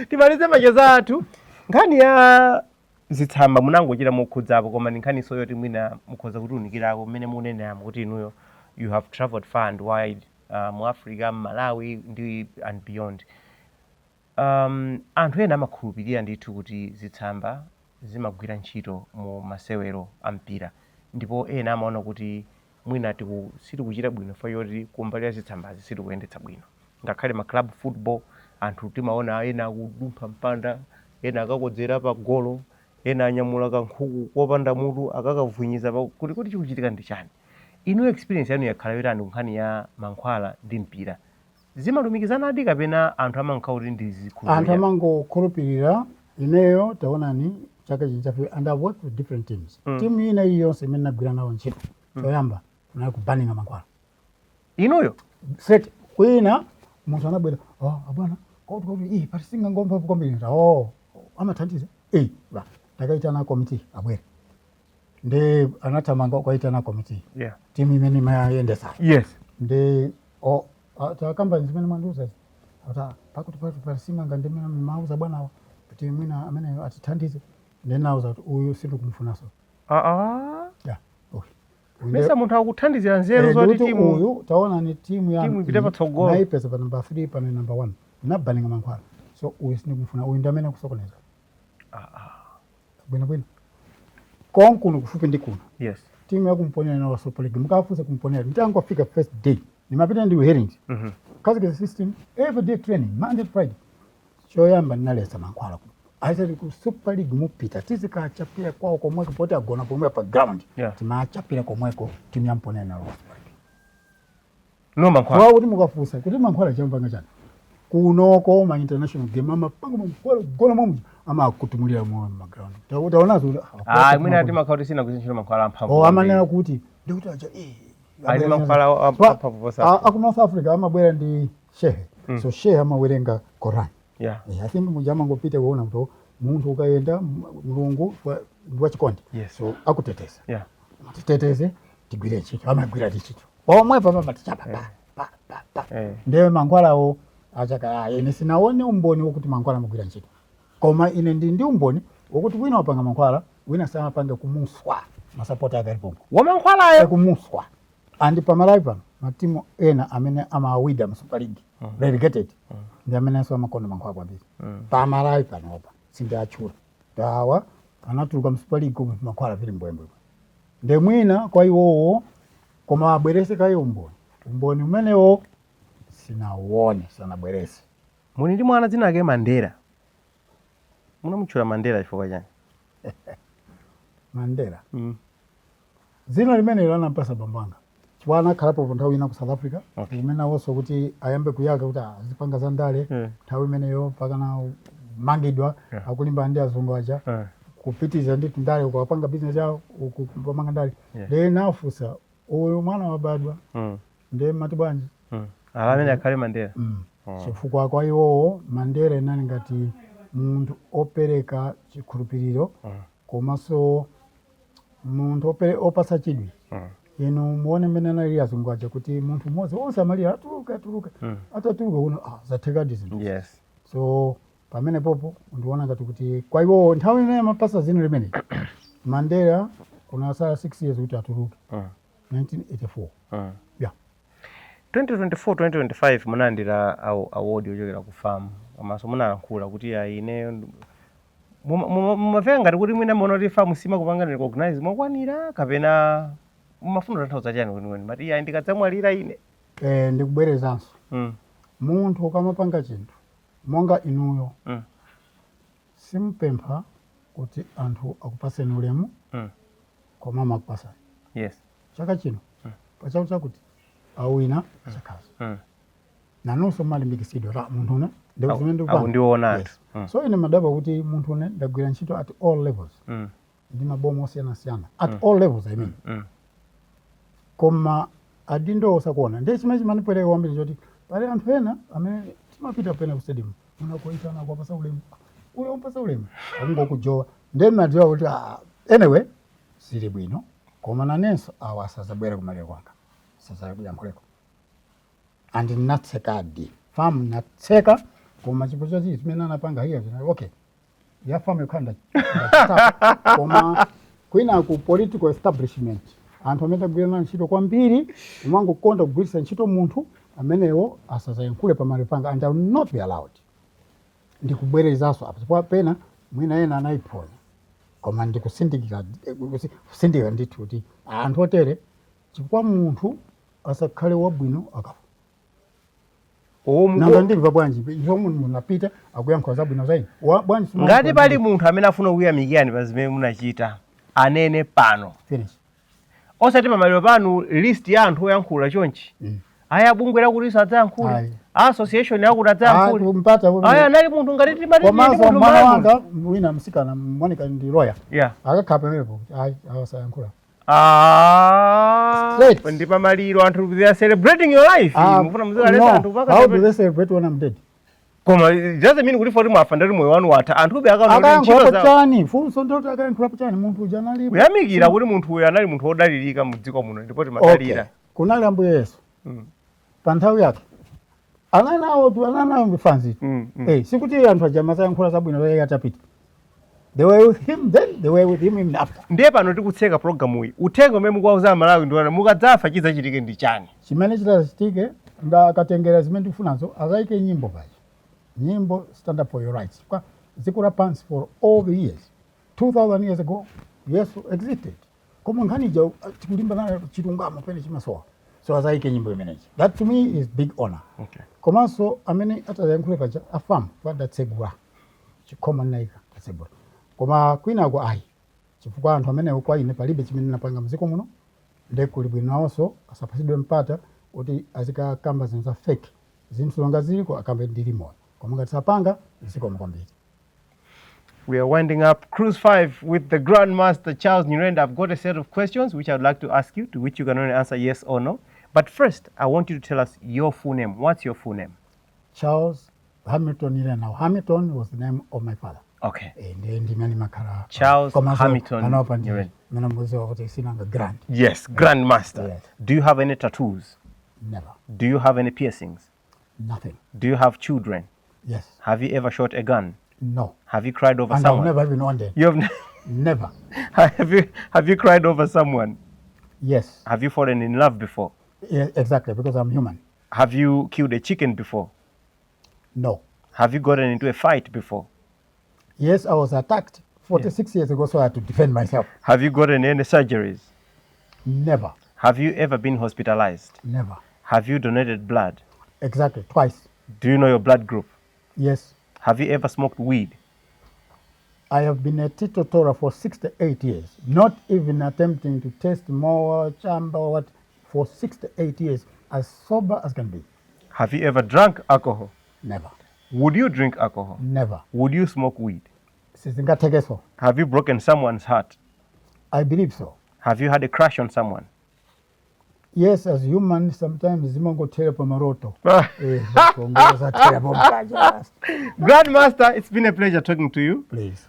Timalize macheza athu. Nkhani ya zitsamba munangochita mokhudzapo, koma ndi nkhaniso yoti mwina mukhoza kutiunikirako mmene muneneramo kuti inuyo you have traveled far and wide, mu Africa, Malawi ndi and beyond. Anthu ena amakhulupirira ndithu kuti zitsamba zimagwira ntchito mu masewero a mpira, ndipo ena amaona kuti mwina sitikuchita bwino fa yoti kumbali ya zitsambazi sitikuyendetsa bwino. Ngakhale ma club football, anthu timaona ena akudumpha mpanda, ena akakodzera pa golo, ena anyamula kankhuku kopanda mutu akakavunyiza pa kuti chikuchitika ndi chani? Inu experience yanu yakhala yotani kunkhani ya mankhwala ndi mpira? Zimalumikizanadi kapena anthu amankha kuti ndi Anthu zikhulupirira? Amangokhulupirira. Ineyo taonani, chaka chino chafika and I've worked with different teams. Timu ina iliyonse imene nagwira nawo ntchito, choyamba kunali kubaninga mankhwala. Inuyo? Set kwina munthu anabwera, "Oh, abwana, koti koti iyi pati singangomva kwambiri." Oh, amathandiza eh ba takaitana committee abwere, ndi anathamanga kwaitana committee, timu imene imayendesa. Ndi o takamba zimene mwandiuza ata pakuti pakuti palisinganga, ndimene mauza bwanawa kuti mwina amene atithandize. Ndinauza kuti uyu sindikumfunanso. Ah, ah. Yeah, okay. Mesa munthu akuthandizira nzeru zoti ndikuti timu uyu taona ni timu ya timu ipite patsogolo. Naipeza pa number 3, pano number 1, nabaninga mankhwala, so uyu sindikumfuna, uyu ndi amene akusokoneza bwinobwino konkuno kufupi ndi kuno. Timu yakumponera nawo Super League, mukafunsa kumponera, nditangofika first day nimapita ndi Herings. Khazikitsa system, every day training, Monday to Friday. Choyamba ndinalesa mankhwala. Aisati ku Super League mupita, tizikachapira kwawo komweko, poti agona pomwe pa ground. Timachapira komweko timu yamponera nawo Super League. No mankhwala. Kwa kuti mukafunsa kuti mankhwala champanga chani kunoko, ma international game amapanga mankhwala kugona mwamuja, amakutumulira mwa ma ground. Taonazo kuti, Ah, mwina ati makhala kuti sina kuzinchira mankhwala amphamvu. Oh, amanena kuti ndikuti aja Ali mankhwala amphamvu posa. Aku North Africa amabwera ndi shehe, so shehe amawerenga Koran. I think muja amangopita kuona kuti munthu ukayenda Mulungu ndi wachikondi. So akuteteza. Titeteze, tigwire ntchito, amagwira ntchito pomwepo papa, tichapa pa pa pa pa. Ndiye mankhwalawo achaka, ine sinaone umboni wokuti mankhwala amagwira ntchito, koma ine ndi umboni wokuti wina wapanga mankhwala, wina samapanga, kumuswa masapota ake alipompo. Wamankhwalayo. Kumuswa. And pamalawi pano matimu ena amene amawida mu Super League, relegated, ndi amenenso amakonda mankhwala kwambiri. Pamalawi panopa sindiatchula tawa, anatuluka mu Super League koma mankhwala vili mbwembwe. Nde mwina kwa iwowo, koma abwerese kaye umboni. Umboni umenewo sinauone, sanabwerese. Muli ndi mwana dzina ake Mandela. Munamutchula Mandela chifukwa chani? Mandela, dzina limenelo anampasa bambo anga chifukwa anakhalapo pa nthawi ina ku South Africa. Kumene awonso kuti ayambe kuyaka kuti azipanga za ndale. Nthawi imeneyo pakana mangidwa, akulimbana ndi azungu aja, kupitiriza ndi ndale, ukapanga business yawo, ukupamanga ndale. Ndiye nafusa uyu mwana wabadwa, ndiye mati bwanji? Ala amene akhale Mandela. Chifukwa kwa iwowo Mandela inali ngati munthu opereka chikhulupiriro, komanso munthu opasa chidwi. Inu muone mmene analili azungu aja, kuti munthu mmodzi onse amalira atuluka, atuluka. Atatuluka kuno, zathekadi zinthu. So pamene popo ndiona ngati kuti kwa iwowo nthawi imene amapasa zina limene Mandela kunasala 6 years kuti atuluke, 1984. Yeah. 2024 2025 munalandira award yochokera ku FAM, komanso munalankhula kuti ayi, ineyo mumamveka ngati kuti mwina muona kuti FAM simakupanga recognize mokwanira, kapena mumafuna kutanthauza chani kwenikweni mati ayi, ndikadzamwalira ine? Ndikubwerezanso, munthu ukamapanga chinthu monga inuyo, simpempha kuti anthu akupaseni ulemu, koma amakupasani. Chaka chino pachaku chakuti awina achakhaza, nanunso mmalimbikisidwa ta munthu une ndikuzimene ndikupanga. Akundiona anthu. Yes. So ine madabwa kuti munthu une ndagwira ntchito at all levels, ndi maboma osiyanasiyana, at all levels, I mean, koma adindo osakuona. Ndiye chimene chimandipereka kwambiri choti pali anthu ena amene timapita pena ku stadium, unakuitana kuwapasa ulemu, uyo umpasa ulemu akungokujowa. Ndiye mnadziwa kuti anyway zili bwino, koma nanenso awa asazabwere kumaliro kwanga, asazayankhuleko. And natsekadi FAM, natseka, koma chifukwa choti zimene anapanga hiya zina, okay, ya FAM yokhala ndachitapa, koma kwina ku political establishment, anthu amene tagwira nawo ntchito kwambiri, umangokonda kugwiritsa ntchito munthu amenewo, asazayankhule pamaliro panga, and I will not be allowed. Ndikubwerezanso apa chifukwa pena mwina ena anayiphonya, koma ndikusindikira, kusindika ndithu kuti anthu otere, chifukwa munthu asakhale wabwino akafa. Nanga ndimva bwanji iwo munthu munapita akuyankhula zabwino zaini? Bwanji Ngati pali munthu amene afuna kuyamikirani pa zimene munachita, anene pano. Finish. Osati pamaliro panu list ya anthu oyankhula chonchi. Aya bungwe lakuti sadzayankhule, Ayi. a association yakuti adzayankhule. Mpata. Aya anali munthu ngati timati ndi Komanso munthu mwana malamulo. wanga wina msikana Monica ndi lawyer. Akakhala pamenepo kuti ayi, awasayankhula. Ah, Straight. ndi pamaliro, anthu they are celebrating your life. Mufuna muzikalesa No. anthu paka How do they celebrate when I'm dead? Koma it doesn't mean kuti foti mwafa ndati moyo wanu watha. Anthu be akaona kuti ntchito Akayankhulapo zawo. chani? Funso ndoti akayankhulapo chani munthu uja analipo? Kuyamikira kuti munthu uyu anali munthu wodalirika mu dziko muno ndipo timadalira. Okay. Kunali Ambuye Yesu pa nthawi yake ananawo tu, ananawo mifanzi. Sikuti anthu aja amasayankhula zabwino iye atapita. They were with him then, they were with him even after. Ndiye pano tikutseka programuyi, uthenga umene mukuwauza Amalawi ndi wona mukadzafa chidzachitike ndi chani? Chimene chitachitike, nga akatengera zimene tikufunazo, azayike nyimbo paja, nyimbo "Stand Up for Your Rights", kwa dziko lapansi for all the years, 2000 years ago Yesu existed, koma nkhani ija tikulimba nayo chilungamo pene chimasowa, so azayike nyimbo imeneyi. That to me is big honor. Komanso amene atayankhule paja a FAM adatsegula chikhoma ndinayika atsegula, koma kwinako ayi, chifukwa anthu amenewo kwa ine palibe chimene napanga mdziko muno, nde kuli bwino nawonso asapasidwe mpata kuti azikakamba zinthu za fake. Zinthu zonga ziliko akambe ndili moyo, koma ngati sapanga, zikomo kwambiri. We are winding up Cruise 5 with the Grandmaster Charles Nyirenda. I've got a set of questions which I'd like to ask you, to which you can only answer yes or no. But first, I want you to tell us your full name. What's your full name? Charles Hamilton Nyirenda. Now, Hamilton was the name of my father. Eh, ndiye ndimene makhala. Charles Komanso Hamilton panopa ndi Nyirenda. mene muziwa kuti sinanga grand. Yes, Grandmaster. Yes. Do you have any tattoos? Never. Do you have any piercings? Nothing. Do you have children? Yes. Have you ever shot a gun? No. Have you cried over And I've someone? never even owned it. You have Never. Have you cried over someone? Yes. Have you fallen in love before? Yeah, exactly, because I'm human. Have you killed a chicken before? No. Have you gotten into a fight before? Yes, I was attacked 46 years ago, so I had to defend myself. Have you gotten any surgeries? Never. Have you ever been hospitalized? Never. Have you donated blood? Exactly, twice. Do you know your blood group? Yes. Have you ever smoked weed? I have been a teetotaler for 68 years, not even attempting to test more, chamba, or what, for 68 years, as sober as can be. Have you ever drunk alcohol? Never. Would you drink alcohol? Never. Would you smoke weed? Sizingathekeso. Have you broken someone's heart? I believe so. Have you had a crush on someone? Yes, as human, sometimes zimangothera pamaloto. Eh, kuongoza thera pomkaja. Grandmaster, it's been a pleasure talking to you. Please.